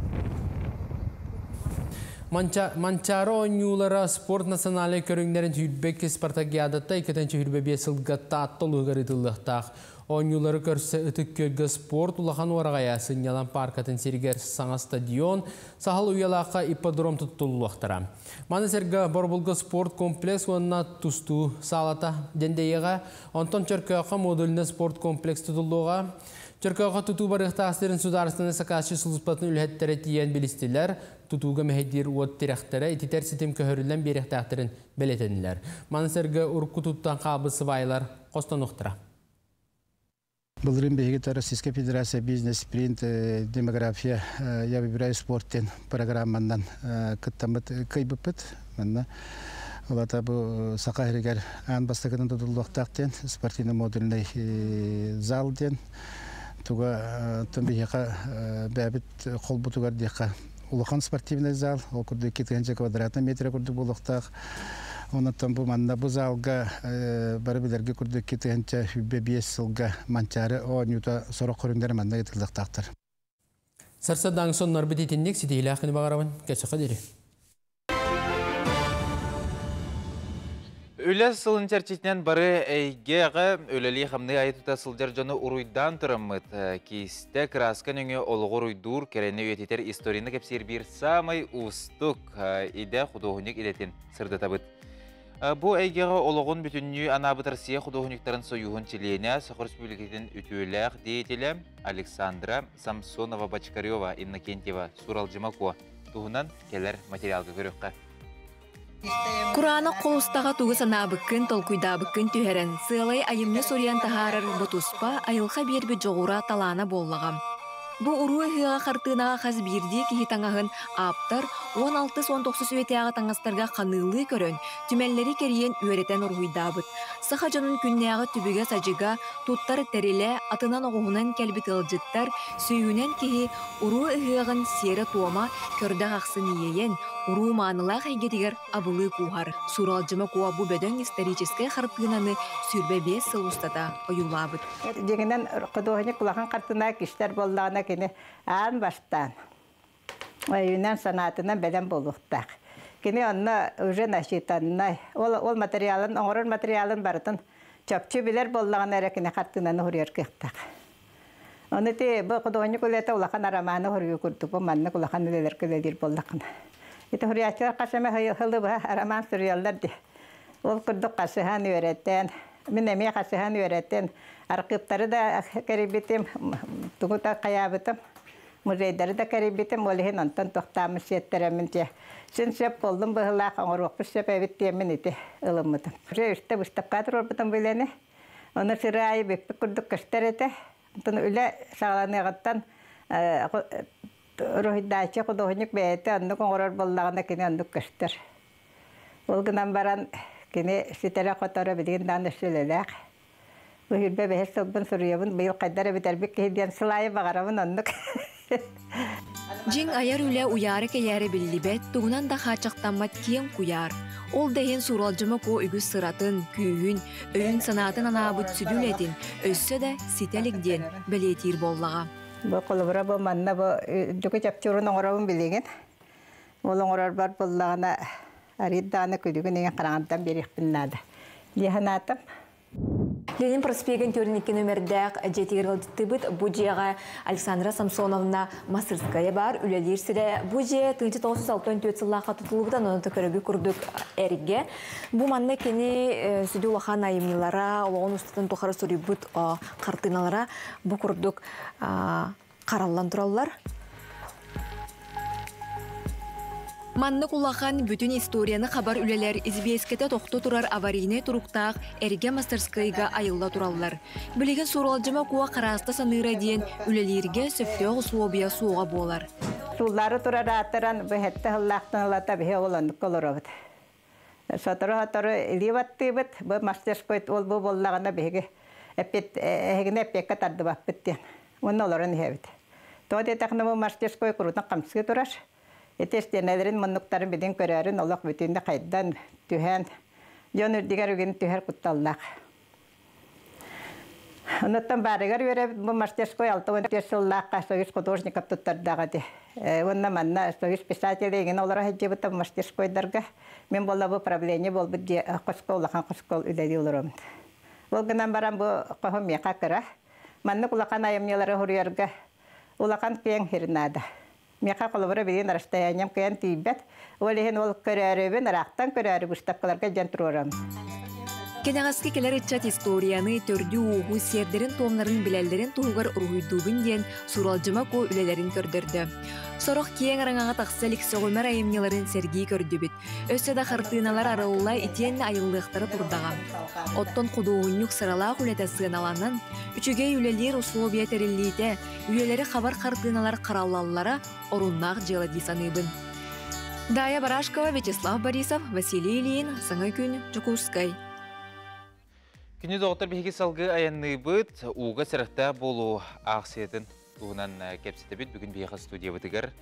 Манчары оонньуулара спорт национальнай көрүҥнэрин хүрбэк спартакиадатта иккитинчи хүрбэ биэс сылга таатта улуһугар ыытыллыахтаах. Оонньуулары көрсө ытык көргө спорт улахан уораҕайа сынньалан паркатын сиригэр саҥа стадион, сахал уялаахха ипподром туттуллуохтара. Маны сэргэ Борбулга спорт комплекс уонна тустуу саалата дэндэйэҕэ, онтон Чөркөөххө модульный спорт комплекс тутуллуоҕа. Чөркөөхө тутуу барыахтаах сирин судаарыстыбаннай сакаасчыт сулууспатын үлэһиттэрэ тиийэн билистилэр, тутууга мэһэйдиир уот тирэхтэрэ, ититэр ситим көһөрүллэн биэриэхтээхтэрин бэлиэтэннилэр. Маны сэргэ урукку туттан хаалбыт сыбаайалар хостонуохтара. Былырыын биһиги Российская Федерация бизнес-спринт демография «Я выбираю спорт» диэн программанан кыттаммыт кыайбыппыт. Манна Улата бу Саха сиригэр аан бастакынан тутуллуохтаах диэн спортивный модульный зал диэн туга биһиэхэ бэйэбит холбутугар диэххэ улахан спортивный зал, ол курдук 2000 квадратный метр курдук буолуохтаах. Онон бу манна бу залга бары билэргэ курдук 2025 сылга Манчаары оонньуута сорох көрүҥнэр манна ыытыллыахтаахтар. Сарсыардаҥ соннор итинник ситиһиилээх күнү баҕарабын, көрсүөххэ диэри. Үлэ сылын чэрчитинэн бары эйгэҕэ үлэлии-хамныы айа-тута сылдьар дьону уруйдаан тураммыт, киистэ кырааска нөҥүө олоҕу уруйдуур, кэрэни үйэтитэр историяны кэпсиир биир саамай уустук идэ худуоһунньук идэтин сырдатабыт. Бу эйгэҕэ олоҕун бүтүннүү анаабыт Россия худуоһунньуктарын союһун чилиэнэ, Саха Республикатын үтүөлээх деятелэ Александра Самсонова-Бочкарева Иннокентьева Суралдьыма Куо туһунан кэлэр материалга көрүөххэ. Кураанах холустаҕа тугу санаабыккын, толкуйдаабыккын түһэрэн, сыалай айымньы суруйан таһаарар бу туспа айылҕа биэрбит дьоҕура талаана буоллаҕа. Бу уруу ыһыаҕа хартыынаҕа хас биирдии киһи таҥаһын ааптар 16-19 үйэтээҕи таҥастарга ханыылыы көрөн, түмэллэри кэрийэн үөрэтэн уруһуйдаабыт. Саха дьонун күннээҕи түбүгэ-садьыга, туттар тэрилэ, атынан-оҕуһунан кэлбит ыалдьыттар сүүһүнэн киһи уруу ыһыаҕын сиэрэ-туома көрдөх ахсын иэйэн, уруу маанылаах эйгэтигэр абылыы кууһар. Сууралдьыма Куо бу бөдөҥ историческай хартыынаны 25 сыл устата ойуулаабыт. Дьиҥинэн, художник улахан хартыына кистэр буоллаҕына кини аан бастаан өйүнэн санаатынан бэлэм буолуохтаах. Кини онно уже насчитаннай. Ол, ол материалын, оҥорор материалын барытын чопчу билэр буоллаҕына эрэ кини хартыынаны суруйар кыахтаах. Ону ити бу художник үлэтэ улахан арамааны суруйуу курдук бу маннык улахан үлэлэр үлэлиир буоллаххына. Ити суруйааччылар хас эмэ сылы быһа арамаан суруйаллар дии. Ол курдук хасыһан үөрэтэн, мин эмиэ хасыһан үөрэтэн, архыыптары да кэрийбитим, тугу да хайаабытым, музейдары да кэрийбитим, ол иһин онтон тохтооммут сиэттэрэммин дьэ син сөп буоллум быһыылаах, оҥоруохпут сөп эбит диэммин ити ылыммытым. Уже үстэ выставка туруорбутум билэни. Ону сыры аайы бүппүт курдук көстөр этэ. Онтон үлэ саҕаланыаҕыттан уруһуйдааччы художник бэйэтэ оннук оҥорор буоллаҕына кини оннук көстөр. Ол гынан баран кини ситэрэ-хоторо билигин даҕаны өссө үлэлээх. Бу 25 сылбын суруйабын, быйыл хайда эрэ бүтэрбит киһи диэн сыл аайы баҕарабын оннук. Дьиҥ айар үлэ уйаара-кэйээрэ биллибэт, тугунан да хааччахтаммат киэҥ куйаар. Ол да иһин Сууралдьыма Куо үгүс сыратын, күүһүн, өйүн-санаатын анаабыт сүдү үлэтин өссө да ситэ илик диэн бэлиэтиир буоллаҕа. Бу холобура бу манна бу дьуку чапчуурун оҥоробун билигин. Ол оҥорорбор буллаҕына арыый даҕаны күлүгүн иҥин хараҥардан биэриэхпин наада. Дии санаатым. Ленин проспегын 42 нөмердээх дьиэтигэр ыалдьыттыыбыт. Бу дьиэҕэ Александра Самсоновна Мастерская баар, үлэлиир сирэ. Бу дьиэ 1964 сыллаахха тутуллубута, онон көрөгү курдук эргэ. Бу манна кини сүдү улахан айымньылара, олоҕун устатын тухары суруйбут хартыыналара бу курдук хараллан тураллар. Маннык улахан бүтүн историяны хабар үлэлэр известкэтэ тохто турар аварийнай туруктаах эргэ мастерскайга айылла тураллар. Билигин Сууралдьыма Куо харааста саныыра диэн үлэлииргэ сөптөөх усулуобуйа суоҕа буолар. Сууллары турар аатыран бу сэттэ сыллаахтан ылата биһи ол оннукка олоробут. Сотору-сотору илии баттыыбыт, бу мастерской ол бу буоллаҕына биһиги эппиэт эһигини эппиэккэ тардыбаппыт диэн. Уонна олорон иһэбит. Тоҕо диэтэххинэ бу мастерской куруутун хамсыы турар. Ити истиэнэлэрин муннуктарын билин көрөөрүн олох бүтүннүү хайдан түһэн дьон үрдүгэр үгүн түһэр кутталлаах. Онуттан баарыгар үөрэбит бу мастерской 64 сыллаахха Союз художников туттардаҕа ди. Уонна манна Союз писателей игин олоро сылдьыбыта мастерскойдарга. Мин буолла бу правление буолбут дии хоско улахан хоско үлэлии олоробун. Ол гынан баран бу хоһум миэхэ кыра. Маннык улахан айымньылары суруйарга улахан киэҥ сир наада. Миэхэ холобура билигин расстоянием кыайан тиийбэт. Ол иһин ол көрөөрүбүн ыраахтан көрөөрү выставкаларга дьэн туруорам. Кэнэҕэски кэлэр ыччат историяны, төрдү-ууһу, сиэрдэрин-туомнарын билэллэрин туһугар уруһуйдуубун диэн Суралдьыма Куо үлэлэрин көрдөрдө. Сорох киэҥ араҥаҕа тахса илик сөҕүмэр айымньыларын сэргии көрдүбүт. Өссө да хартыыналар арылла итиэннэ айыллыахтара турдаҕа. Оттон худуоһунньук сыралаах үлэтэ сыаналанан, үчүгэй үлэлиир условия тэриллиитэ, үйэлэри хабар хартыыналар хараллаллара оруннаах дьыала дии саныыбын. Дая Барашкова, Вячеслав Борисов, Василий Ильин, Саҥа күн, Дьокуускай. Күнү доҕоттор биһиги салгыы айанныыбыт, ууга сэрэхтээх буолуу аахсыйатын туһунан кэпсэтэбит. Бүгүн биһиэхэ студиябытыгар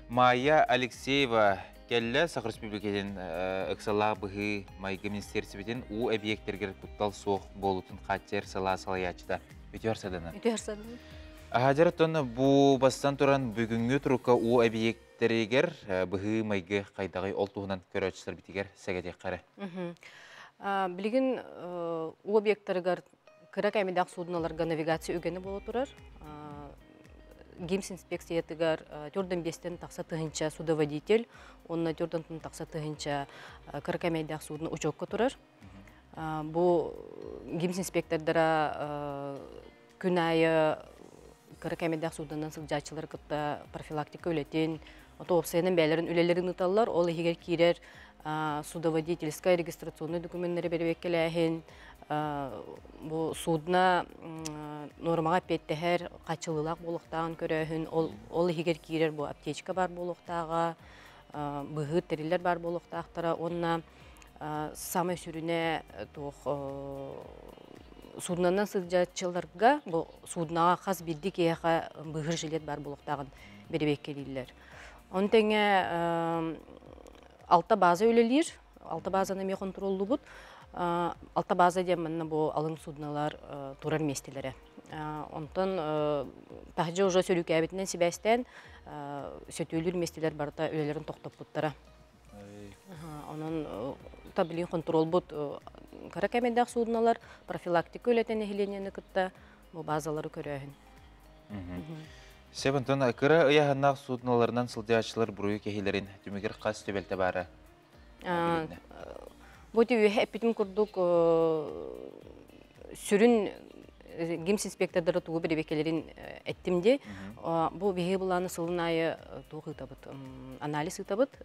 Майя Алексеева кэллэ. Саха Республикатын ыксалаах быһыы майгы министиэристибэтин уу эбийиэктэригэр куттал суох буолуутун хааччыйар салаа салайааччыта Үтүөр Садана. Үтүөр Садана. Аһадьар бу бастан туран бүгүҥҥү турукка уу эбийиэктэригэр быһыы майгы хайдаҕый ол туһунан көрөөччүлэрбитигэр сэгэтиэххэ эрэ. Билигин уу объектарыгар кыра кэмидээх суудуналарга навигация үгэни буола турар. ГИМС инспекциятыгар төрдөн биэстэн тахса тыһынча судоводитель, онно төрдөн тахса тыһынча кыра кэмэйдээх суудуна учуокка турар. Бу ГИМС инспектордара күн аайы кыра кэмэйдээх сууданан сылдьааччылары кытта профилактика үлэтин, уопсайынан бэйэлэрин үлэлэрин ыыталлар. Ол иһигэр киирэр судоводительскай регистрационный документтары бэрэбиэркэлээһин, бу судно нуормаҕа эппиэттэһэр хааччылыылаах буолуохтааҕын көрөөһүн, ол иһигэр киирэр бу аптечка баар буолуохтааҕа, быһыыр тэриллэр баар буолуохтаахтара уонна самай сүрүнэ туох суднанан сылдьааччыларга бу суднаҕа хас биирдии киһиэхэ быһыыр жилет баар буолуохтааҕын бэрэбиэркэлииллэр. Ону тэҥэ алта база үлэлиир, алта базаны эмиэ хонтуруоллуубут. Алта база диэн манна бу алын судналар турар миэстэлэрэ. Онтон таһдьа уже сөрүүкээбитинэн сибээстээн сөтүөлүүр миэстэлэр барыта үлэлэрин тохтоппуттара. Онон таблин хонтуруолбут кыра кэмэйдээх судналар профилактика үлэтэ нэһилиэнньэни кытта бу базалары көрөөһүн. Сөп, онтон кыра ыйааһыннаах судналарынан сылдьааччылар буруйу кэһиилэрин түмүгэр хас түбэлтэ баара? Бу үһэ эппитим курдук сүрүн ГИМС инспектордары тугу бирибекелерин эттим ди. Бу биһиги булааны сылын айы туох ыытабыт, анализ ыытабыт,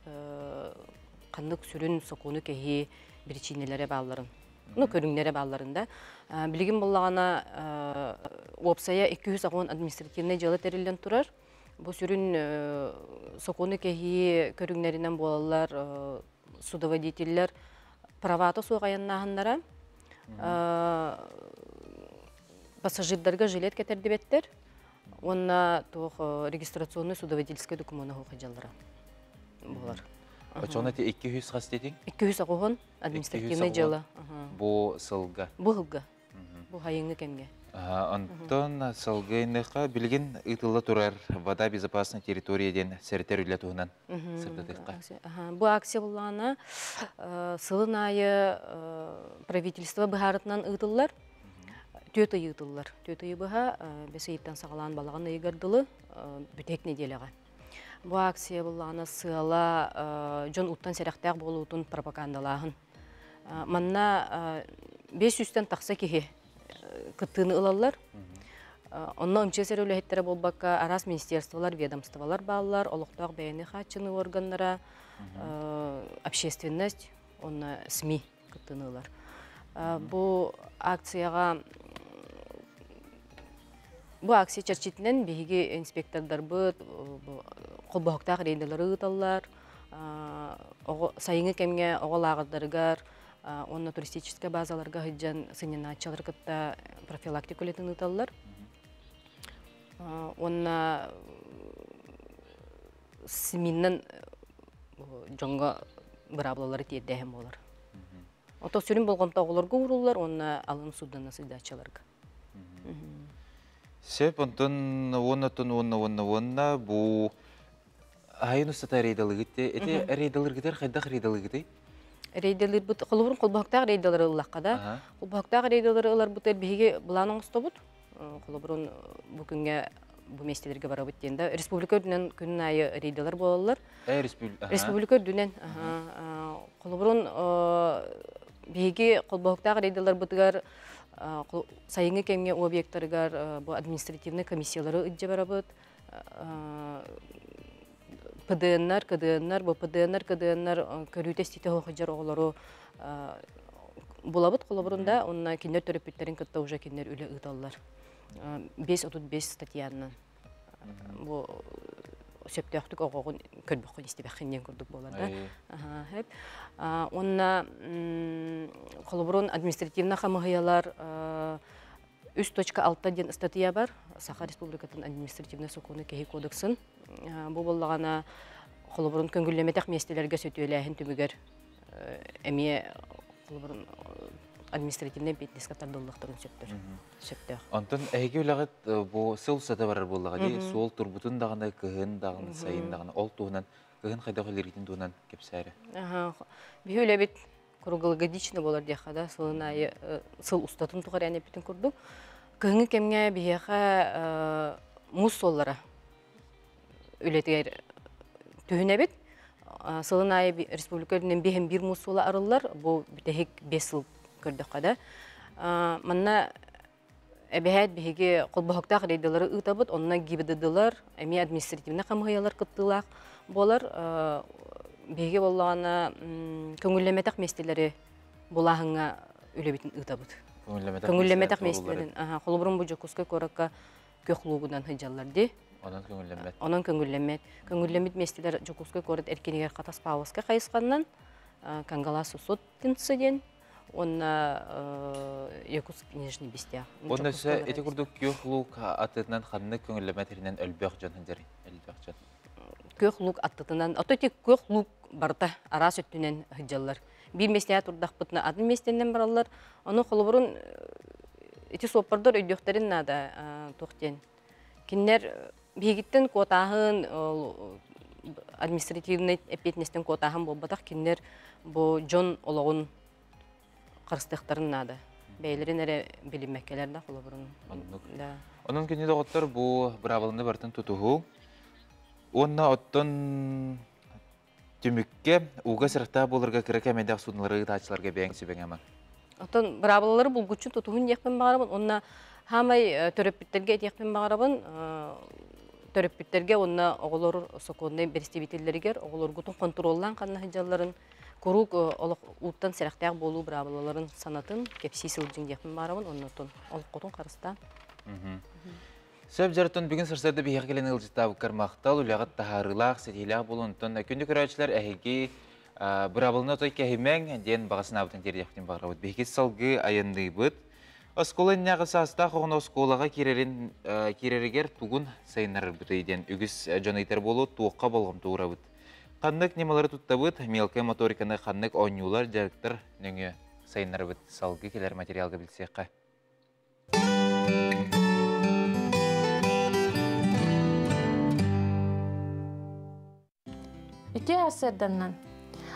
ханнык сүрүн сокуону кэһии биричиинэлэрэ баалларын, ну көрүҥнэрэ баалларын да. Билигин буллаҕына уопсайа 210 административнай дьыала тэриллэн турар. Бу сүрүн сокуону кэһии көрүҥнэринэн буолаллар судоводителлэр правата суох айаннааһыннара, пассажирдарга жилет кэтэрдибэттэр уонна туох регистрационный судоводительскай докумуона хуохадьаллара буолар. Очоҕуна ити 200 хас диэтиҥ? 290 административный дьыала. Бу сылга. Бу сылга. Бу хайыҥҥы кэмҥэ. Онтон салгыйныха билигин ыытылла турар «Вода безопасной территория» диэн сэрэтэр үлэ туһунан сырдатыахха. Бу акция буллаҕына сылын аайы правительство быһаарытынан ыытыллар. Түөрт ый ыытыллар. Түөрт ыйы быһа бэс ыйыттан саҕалаан балаҕан ыйыгар дылы бүтэһик нэдиэлэҕэ. Бу акция буллаҕына сыала дьон уттан сэрэхтээх буолуутун пропагандалааһын. Манна 500-тэн тахса киһи кыттыыны ылаллар. Онно МЧС эрэ үлэһиттэрэ буолбакка, араас министерстволар, ведомстволар бааллар, олохтоох бэйэни хааччыныы органнара, общественность, онно СМИ кыттыыны ылар. Бу акцияҕа бу акция чэрчитинэн биһиги инспектордарбыт холбоһуктаах рейдалары ыыталлар, сайыҥҥы кэмҥэ оҕо лааҕырдарыгар уонна туристическай базаларга сылдьан сынньанааччылары кытта профилактика үлэтин ыыталлар. Уонна СМИннэн дьоҥҥо быраабылалары тиэрдээһин буолар. Ото сүрүн болҕомто оҕолорго ууруллар уонна алын суддана сылдьааччыларга. Сөп, онтон уонна уонна уонна уонна бу айын устата рейдалыгыт эти рейдалыргытар хайдах рейдалыгытый? Рейдалырбыт холобурун холбоһуктаах рейдалары ыллахха да, холбоһуктаах рейдалары ыларбыт биһиги былаан оҥостобут. Холобурун бу күҥҥэ бу миэстэлэргэ барабыт диэн да республика үрдүнэн күнүн аайы рейдалар буолаллар. Республика үрдүнэн. Холобурун Биһиги холбоһуктаах рейдаларбытыгар сайыҥҥы кэмҥэ объектарыгар бу административнай комиссиялары илдьэ барабыт. ПДНнар, КДНнар, бу ПДНнар, КДНнар көрүүтэ-истиитэ сылдьар оҕолору булабыт холобурун да, онно кинилэр төрөппүттэрин кытта уже кинилэр үлэ ыыталлар. 5.35 статьянан бу сөптөөхтүк оҕоҕун көрбөххүн истибэххин диэн курдук буолар да. Уонна холобурун административнай хамыһыйалар 3.6 диэн ыстатыйа бар Саха Республикатын административнай сокуону кэһии кодексын. Бу буоллаҕына холобурун көҥүллэмэтэх миэстэлэргэ сөтүөлээһин түмүгэр эмиэ холобурун административнай эппиэтинэскэ тардыллыахтарын сөптөр. Сөптөөх. Онтон эһиги үлэҕит бу сыл устата барар буоллаҕа дии, суол турбутун даҕаны, кыһын даҕаны, сайын даҕаны ол туһунан кыһын хайдах үлэлииргитин туһунан кэпсээрэ. Биһи үлэбит круглогодично буолар диэххэ да, сылын аайы сыл устатын тухары эн эппитин курдук. Кыһыҥҥы кэмҥэ биһиэхэ муус суоллара үлэтигэр түһүнэбит. Сылын аайы республика үрдүнэн биэһин биир муус суола арыллар. Бу бүтэһик 5 сыл көрдөххө да. Манна эбэһээт биһиги холбоһуктаах рейдалары ыытабыт, онно ГИБДДлар, эмиэ административнай хамыһыйалар кыттыылаах буолар. Биһиги буоллаҕына көҥүллэмэтэх миэстэлэри булааһыҥҥа үлэбитин ыытабыт. Көҥүллэмэтэх миэстэлэрин. Холобурун бу Дьокуускай куоракка күөх луугунан сылдьаллар дии. Онон көҥүллэммэт. Онон көҥүллэммэт. Көҥүллэммит миэстэлэр Дьокуускай куорат эркинигэр Хатас Павловскай хайысханнан Кангалас Сосотинцы диэн уонна Якутск Нижний Бестях. Уонна өссө ити курдук күөх луук атытынан ханнык көҥүллэммэт сиринэн өлбөх дьон сылдьар элбэх дьон. Күөх луук аттытынан, ото ити күөх луук барыта араас өттүнэн сылдьаллар. Биир миэстэҕэ турдахпытына атын миэстэнэн бараллар. Ону холобурун ити суоппардар өйдүөхтэрин наада туох диэн. Кинилэр биһигиттэн куотааһын административнай эппиэтинэстэн куотааһын буолбатах, кинилэр бу дьон олоҕун харыстыахтарын наада. Бэйэлэрин эрэ билиммэккэлэр да холобурун. Оннук. Да. Онон күнү доҕоттор бу быраабыланы барытын тутуһуу. Уонна оттон түмүккэ ууга сырыттаах буоларга кыра кэмэйдээх судналары ыытааччыларга бэйэҥ сүбэҥ амаҥ. Оттон быраабылалары булгуччу тутуһун диэхпин баҕарабын. Уонна хаамай төрөппүттэргэ этиэхпин баҕарабын. Төрөппүттэргэ уонна оҕолор сокуоннай бэрэстэбиитэллэригэр оҕолоргутун хонтуруоллаан ханна сылдьалларын куруук олох ууттан сэрэхтээх буолуу быраабылаларын санатын кэпсии сылдьыҥ диэхпин баҕарабын. Оннотон олоххутун харыстаан. Сөп дьарытын бүгүн сарсыарда биһиэхэ кэлэн ыалдьыттаабыккар махтал, үлэҕит таһаарыылаах, ситиһиилээх буолун. Онтон күндү көрөөччүлэр эһиги быраабыланы отой кэһимэҥ диэн баҕа санаабытын тиэрдиэхпитин баҕарабыт. Биһиги салгыы айанныыбыт. Оскуола иннинээҕи саастаах оҕону оскуолаҕа киирэрин киирэригэр тугун сайыннарарбытый диэн үгүс дьон ыйытар буолуо, туохха болҕомто уурабыт. Ханнык ньымалары туттабыт, мелкай моториканы ханнык оонньуулар, дьарыктар нөҥүө сайыннарабыт салгыы кэлэр материалга билсиэххэ. Үтүө сарсыарданнан.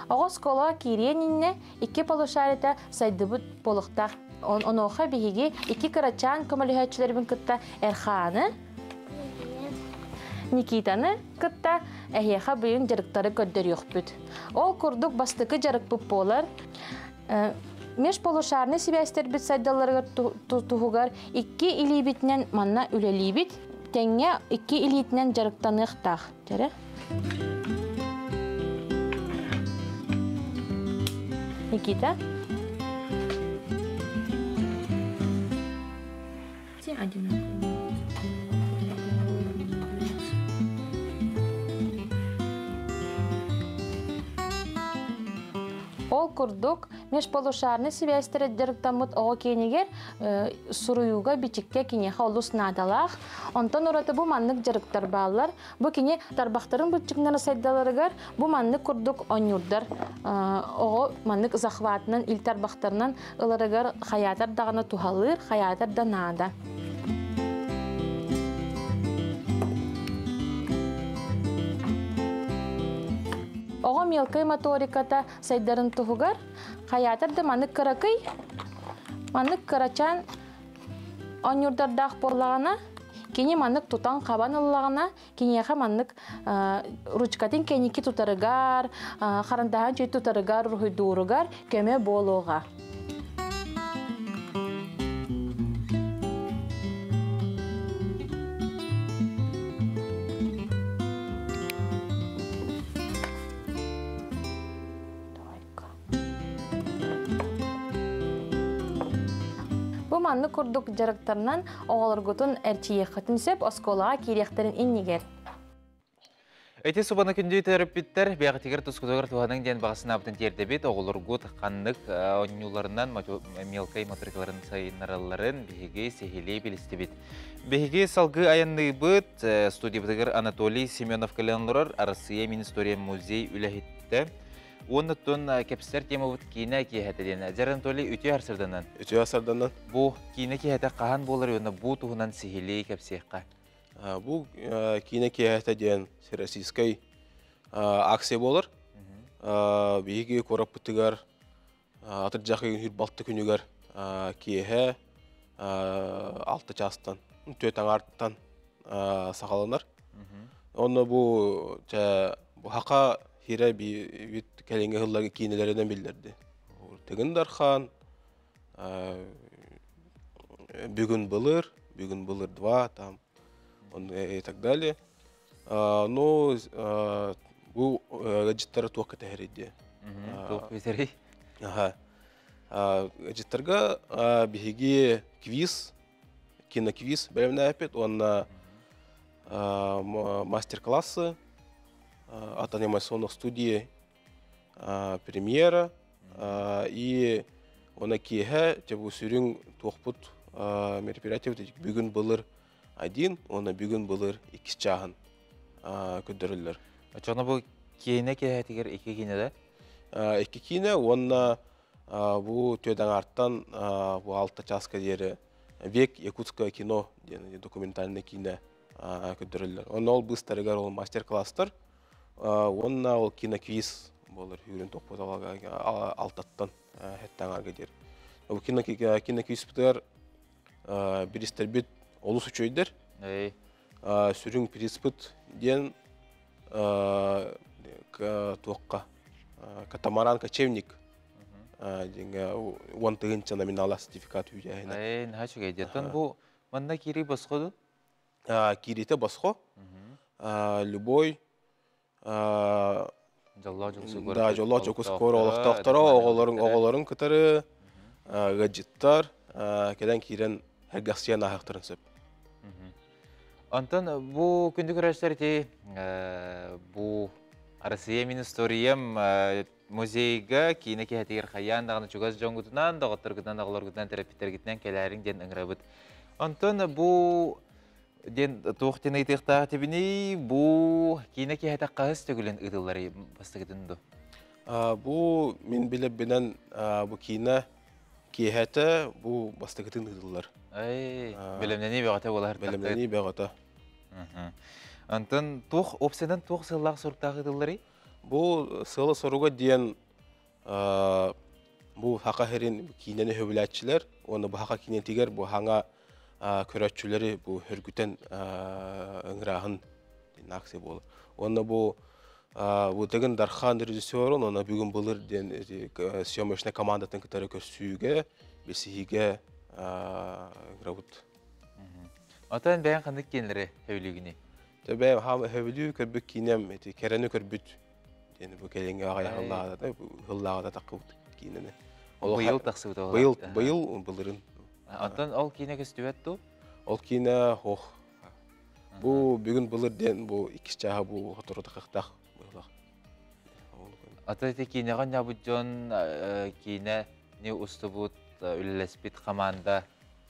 Оҕо оскуолаҕа киириэн иннэ икки полушариета сайдыбыт буолуохтаах. Онуоха биһиги икки кырачаан көмөлөһөөччүлэрбин кытта Эрхааны, Никитаны кытта эһиэхэ быйын дьарыктары көрдөрүөхпүт. Ол курдук бастакы дьарыкпыт буолар. Межполушарный сибээстэрбит сайдалларыгар туһугар икки илиибитинэн манна үлэлиибит. Тэҥҥэ икки илиитинэн дьарыктаныахтаах. Дьэрэ. Никита. Все одинаковые. Ол курдук, межполушарный сибээстэрэ дьарыктаммыт оҕо киэнигэр суруйууга бичиккэ киниэхэ олус наадалаах. Онтон ураты бу маннык дьарыктар бааллар. Бу кини тарбахтарын быччыҥнара сайдаларыгар бу маннык курдук оонньуурдар оҕо маннык захватынан ил тарбахтарынан ыларыгар хайаатар даҕаны туһалыыр, хайаатар да наада. Оҕо мелкай моториката сайдарын туһугар хайаатар да маннык кыракый, маннык кырачаан оонньуурдардаах буоллаҕына, Кини маннык тутан хабан ыллаҕына, киниэхэ маннык ручкатын кэнники тутарыгар, харандаһан чүй тутарыгар, уруһуйдууругар көмө буолуоҕа. Бу маннык курдук дьарыктарынан оҕолоргутун эрчийиэххитин сөп оскуолаҕа киириэхтэрин иннигэр. Эти субаны күндү төрөппүттэр бэйэҕитигэр тускутугар туһаныҥ диэн баҕа санаабытын тиэрдэбит. Оҕолоргут ханнык оонньууларынан мелкай моторикаларын сайыннаралларын биһиги сиһилии билистибит. Биһиги салгыы айанныыбыт. Студиябытыгар Анатолий Семенов кэлэн олорор Арассыыйа Министория музей үлэһиттэ. Уонна кэпсэр темабыт киинэ киэһэтэ диэн. Дьэр Анатолий үтүө харсырданан. Үтүө харсырданан. Бу киинэ киэһэтэ хаһан буолар уонна бу туһунан сиһилии кэпсиэххэ. Бу киинэ киэһэтэ диэн всероссийскай акция буолар. Биһиги куораппытыгар атырдьах ыйын балты күнүгэр киэһэ 6 чаастан, 4 аҥаартан саҕаланар. Онно бу бу хака хире бит кэлиҥҥи сылларга киинэлэринэн биллэрди. Тыгын Дархан, Бүгүн былыр, Бүгүн былыр 2 там и так далее. Ну, бу гаджеттары туох кэтэһэрий Туох кэтэһэрий? Ага. Гаджеттарга биһиги квиз, киноквиз бэлэмнээппит уонна мастер-классы от анимационных студий премьера и она киэһэ бу сүрүн туохпут мероприятие бүгүн былыр один, уонна бүгүн былыр иккис чааһын көрдөрөллөр. Очоно бу киинэ киэһэтигэр икки киинэ да? Икки киинэ уонна бу түөдэҥартан бу алта чааска диэри «Век якутское кино» диэн документальный киинэ көрдөрөллөр. Онно ол быыстарыгар ол мастер-класстар уонна ол киноквиз болар хүрүн топпут алтаттан хеттаҥарга диэри. Бу киноквизпытыгар биристербит олус үчүөйдер. Сүрүн приспыт диэн туохха катамаран кочевник диэнгэ уон тыһыынча номинала сертификат үүтээһинэ. Ээ, наһаа үчүгэй диэн. Бу манна киирии босхо ду? Киириитэ босхо. Любой Дьоллоох дьокус Да, дьоллоох дьокус куор олохтоохторо, оҕолорун оҕолорун кытары ыалдьыттар кэлэн киирэн сэргэхсийэн ааһыахтарын сөп. Онтон бу күндү көрөөччүлэр ити бу Россия мин историям музейга киинэ киһэтигэр хайаан даҕаны чугас дьоҥҥутунан, доҕотторгутунан, оҕолоргутунан, төрөппүттэргитинэн кэлээриҥ диэн ыҥырабыт. Онтон бу диэн туох диэн ыйытыахтаах этибиний? Бу киинэ киһэтэ хаһыс төгүлүн ыытылларый бастакытын ду? Бу мин билэрбинэн бу киинэ киэһэтэ бу бастакытын ыытыллар. Ай, бэлэмнэнии бөҕөтө буолар. Бэлэмнэнии бөҕөтө. Онтон туох опциянан туох сыаллаах соруктаах ыытылларый? Бу сыала соруга диэн бу хака херин киинэни хөбүлээччилэр уонна бу хака киинэтигэр бу хаҥа көрөөччүлэри бу хөргүтэн ыҥырааһын диэн акция буолар. Уонна бу бу Тыгын Дархан режиссерун уонна бүгүн былыр диэн съемочная командатын кытары көрсүүгэ, билсиһиигэ ыҥырабыт. Отон бэйэҥ ханнык киинэлэри сөбүлүүгүнүй? Бэйэм сөбүлүү көрбүт киинэм ити кэрэни көрбүт диэн бу кэлиҥҥи аҕай ыһыллааҕыта таххыбыт киинэни. Быйыл тахсыбыт ол. Быйыл, быйыл былырын. Онтон ол киинэ көстүбэт дуу? Ол киинэ хох. Бу бүгүн былыр диэн бу иккис чааһа бу хотору тахыахтаах быһылах. Ата ити киинэҕэ оонньообут дьон киинэни устубут, үлэлэспит команда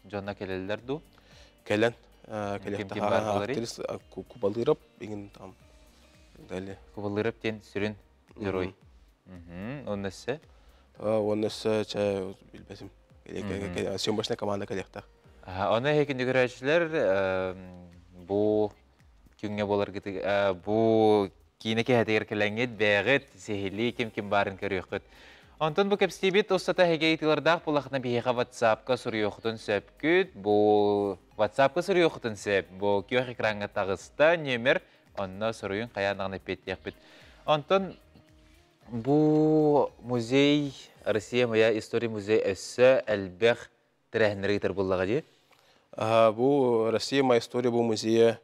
дьоно кэлэллэр дуу? Кэлэн, кэлиэхтэх Кубалыров иҥин там далее. Кубалыров диэн сүрүн герой. Онно өссө? Онно өссө чэ билбэтим. Съемочная команда кэлиэхтээх. Оны эһиги көрөөччүлэр бу күҥҥэ буоларгыт бу киинэ киһэтигэр кэлэҥҥит бэйэҕит сиһилии ким ким баарын көрүөххүт. Онтон бу кэпсиибит устата эһиги ыйытыылардаах буоллаххытына биһиэхэ WhatsApp-ка суруйуоххутун сөпкүт. Бу WhatsApp-ка суруйуоххутун сөп. Бу күөх экраҥҥа таҕыста нүөмэр, онно суруйун хайаан даҕаны эппиэттиэхпит. Онтон бу музей, Россия моя история музей өссө элбэх тэрээһиннэри ыытар буоллаҕа дии. Бу Россия моя история бу музейа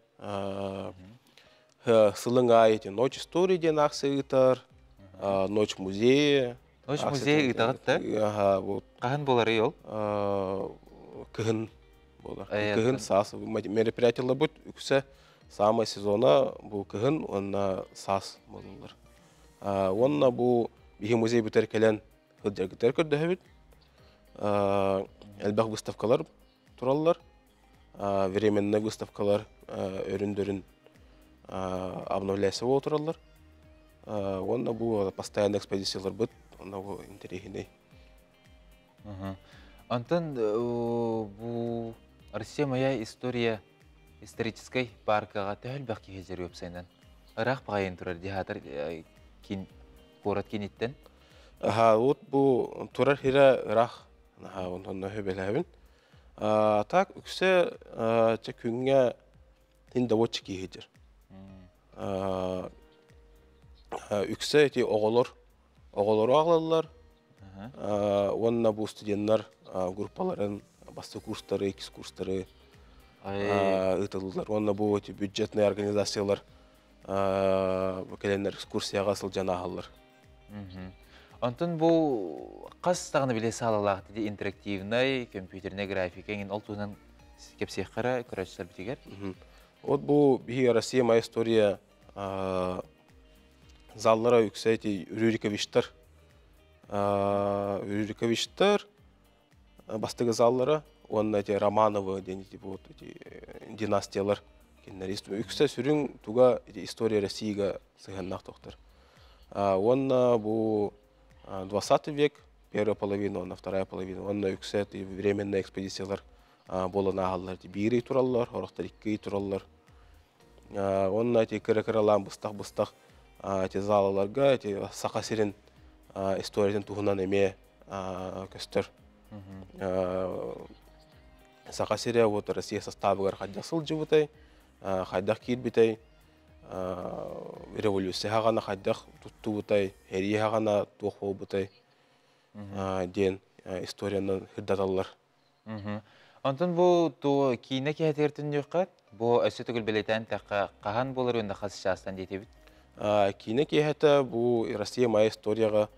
сылын аайы Ночь истории диэн акция ыытар, Ночь музея. Ночь музея ыытаҕыт да? Хаһан буоларый ол? Кыһын буолар. Кыһын саас мероприятиеларбыт үксэ самый сезона бу кыһын уонна саас буолаллар. Уонна бу биһи музей бүтэр кэлэн сылдьаргытыгар көрдөһөбүт. Элбэх выставкалар тураллар. Временный выставкалар өрүн-дөрүн обновляйся тураллар. Уонна бу постоянный экспозицияларбыт, онно бу интэриэһинэй. Онтон бу Россия моя история историческай паркаҕа төһө элбэх киһи дьэр уопсайынан? Ыраах баҕайын турар дьаһаатар кин куорат киниттэн? Аха, вот бу турар хирэ ыраах, аха, онтон хөбөлөбүн. Так үксэ чэ күҥҥэ хин доводчик киһи дьэр. Үксэ эти оҕолор оҕолору аҕалаллар уонна бу студеннар группаларын бастакы курстары, иккис курстары ыытыллар. Уонна бу бюджетный организациялар кэлэннэр экскурсияҕа сылдьан ааһаллар. Онтон бу хас даҕаны билэ саалалаах диди интерактивнай, компьютернай графика эҥин ол туһунан кэпсиэххэ көрөөччүлэрбитигэр. Вот бу биһиги Россия моя история заллара үксэ ити Рюриковичтар Рюриковичтар бастакы заллара уонна эти Романовы диэн эти вот эти династиялар кинилэр үксэ сүрүн туга история Россияга сыһыаннаах тохтор. Уонна бу 20 век первая половина уонна вторая половина уонна үксэ временная экспедициялар буолан ааһаллар. Биир ый тураллар, сорохтор икки ый тураллар. Уонна эти кыра-кыралаан быстах-быстах эти залаларга эти Саха сирин историятын туһунан эмиэ көстөр. Саха сирэ вот Россия составыгар хайдах сылдьыбытай, хайдах киирбитэй, революция хаҕана хайдах туттубутай, эрии хаҕана туох буолбутай диэн историянан сырдаталлар. Онтон бу ту киинэ киһитигэр түннүөххэ, бу өссө төгүл бэлиэтээн тэххэ хаһан буолар уонна хас чаастан диэтибит? Киинэ киэһэтэ бу Россия моя историяҕа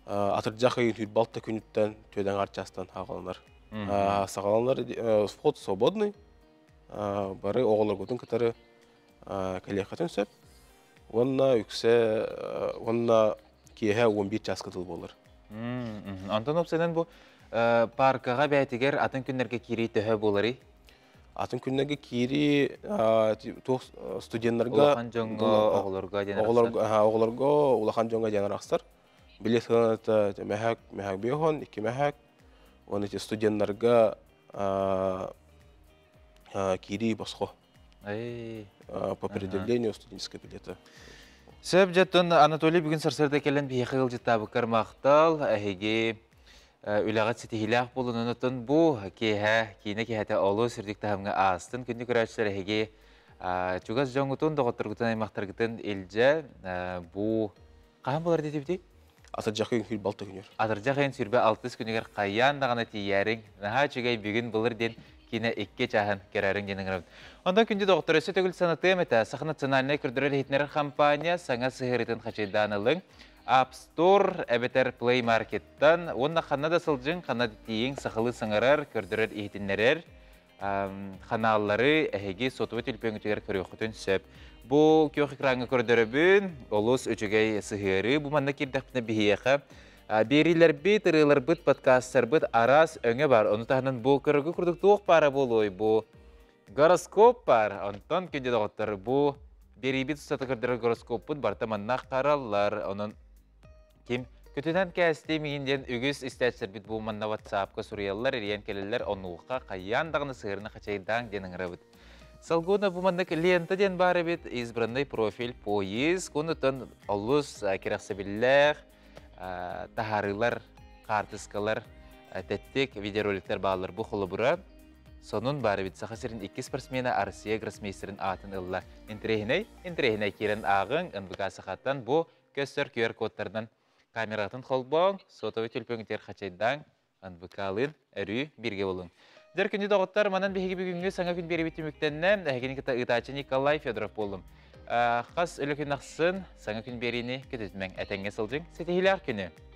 атырдьах ыйын хүрбалта күнүттэн түөдэҥ арчаастан саҕаланар. Саҕаланар вход свободный. Бары оҕолоргутун кытары кэлиэххитин сөп. Уонна үксэ уонна киэһэ 11 чааска тыл буолар. Онтон опсайынан бу паркаҕа бээтигэр атын күннэргэ киирии төһө буоларый? Атын күннэргэ киирии туох студеннарга улахан дьоҥҥо, оҕолорго диэн оҕолорго, улахан дьоҥҥо диэн арахсар. Билет сыаната мэһэк, мэһэк биохон, икки мэһэк. Уонна эти студеннарга киирии босхо. По предъявлению студенческого билета. Сөп дьэттон Анатолий бүгүн сарсыарда кэлэн биһиэхэ ыалдьыттаабыккар махтал, эһиги үлэҕит ситиһиилээх буолун, онтон бу киэһэ, киинэ киэһэтэ олус үрдүк таһымҥа аастын. Күндү көрөөччүлэр эһиги чугас дьоҥҥутун, доҕотторгутун, аймахтаргытын илдьэ бу хаһан буолар диэтибитий? Атырдьах ыйын сүүрбэ алта күнүгэр. Атырдьах ыйын сүүрбэ алтыс күнүгэр хайаан даҕаны тиийээриҥ, наһаа үчүгэй бүгүн былыр диэн киинэ икки чааһын көрөөрүҥ диэн ыҥырабын. Онтон күндү доҕоттор, өссө төгүл санатыам этэ, Саха национальнай көрдөрөр иһитиннэрэр хампаанньа саҥа сыһыарыытын хачайдаан ылыҥ. App Store эбэтэр Play Market-тан уонна ханна да сылдьыҥ, ханна да тиийиҥ, сахалыы саҥарар, көрдөрөр иһитиннэрэр ханааллары эһиги сотовый түлпүөҥҥүтүгэр көрүөххүтүн сөп. Бу күөх экраҥҥа көрдөрөбүн, олус үчүгэй сыһыарыы. Бу манна киирдэхпинэ биһиэхэ биэриилэрбит, ырыаларбыт, подкастарбыт араас өҥө бар. Ону таһынан бу көрөргө курдук туох баара буолуой бу гороскоп бар. Онтон күндү доҕоттор, бу биэриибит устата көрдөрөр гороскоппут барыта манна хараллар. Онон Ким көтүтэн кээсти миин диэн үгүс истээччилэрбит бу манна WhatsApp-ка суруйаллар, эрийэн кэлэллэр, онуоха хайаан даҕаны сыһыарына хачайдааҥ диэн ыҥырабыт. Салгуна бу маннык лента диэн баар эбит, избранный профиль поиск, онутан олус кэрэхсэбиллээх, таһаарыылар, хаартыскалар, тэттик видеороликтар бааллар. Бу холобура сонун баар эбит. Саха сирин икки спортсмена Арсия гроссмейстерин аатын ылла. Интириэһинэй, интириэһинэй киирэн ааҕыҥ, НВК Сахаттан бу көстөр QR кодтарынан камератын холбооҥ, сотовый төлөпүөҥүтүгэр хачайдааҥ, НВК-лыын өрүү бииргэ буолуҥ. Дьэр күндү доҕоттор, манан биһиги бүгүҥҥү саҥа күн биэрэбит түмүктэннэ. Эһигини кытта ыытааччы Николай Федоров буоллум. Хас өлө күн ахсын саҥа күн биэриини көтүтүмэҥ. Этэҥҥэ сылдьыҥ, ситиһиилээх күнү!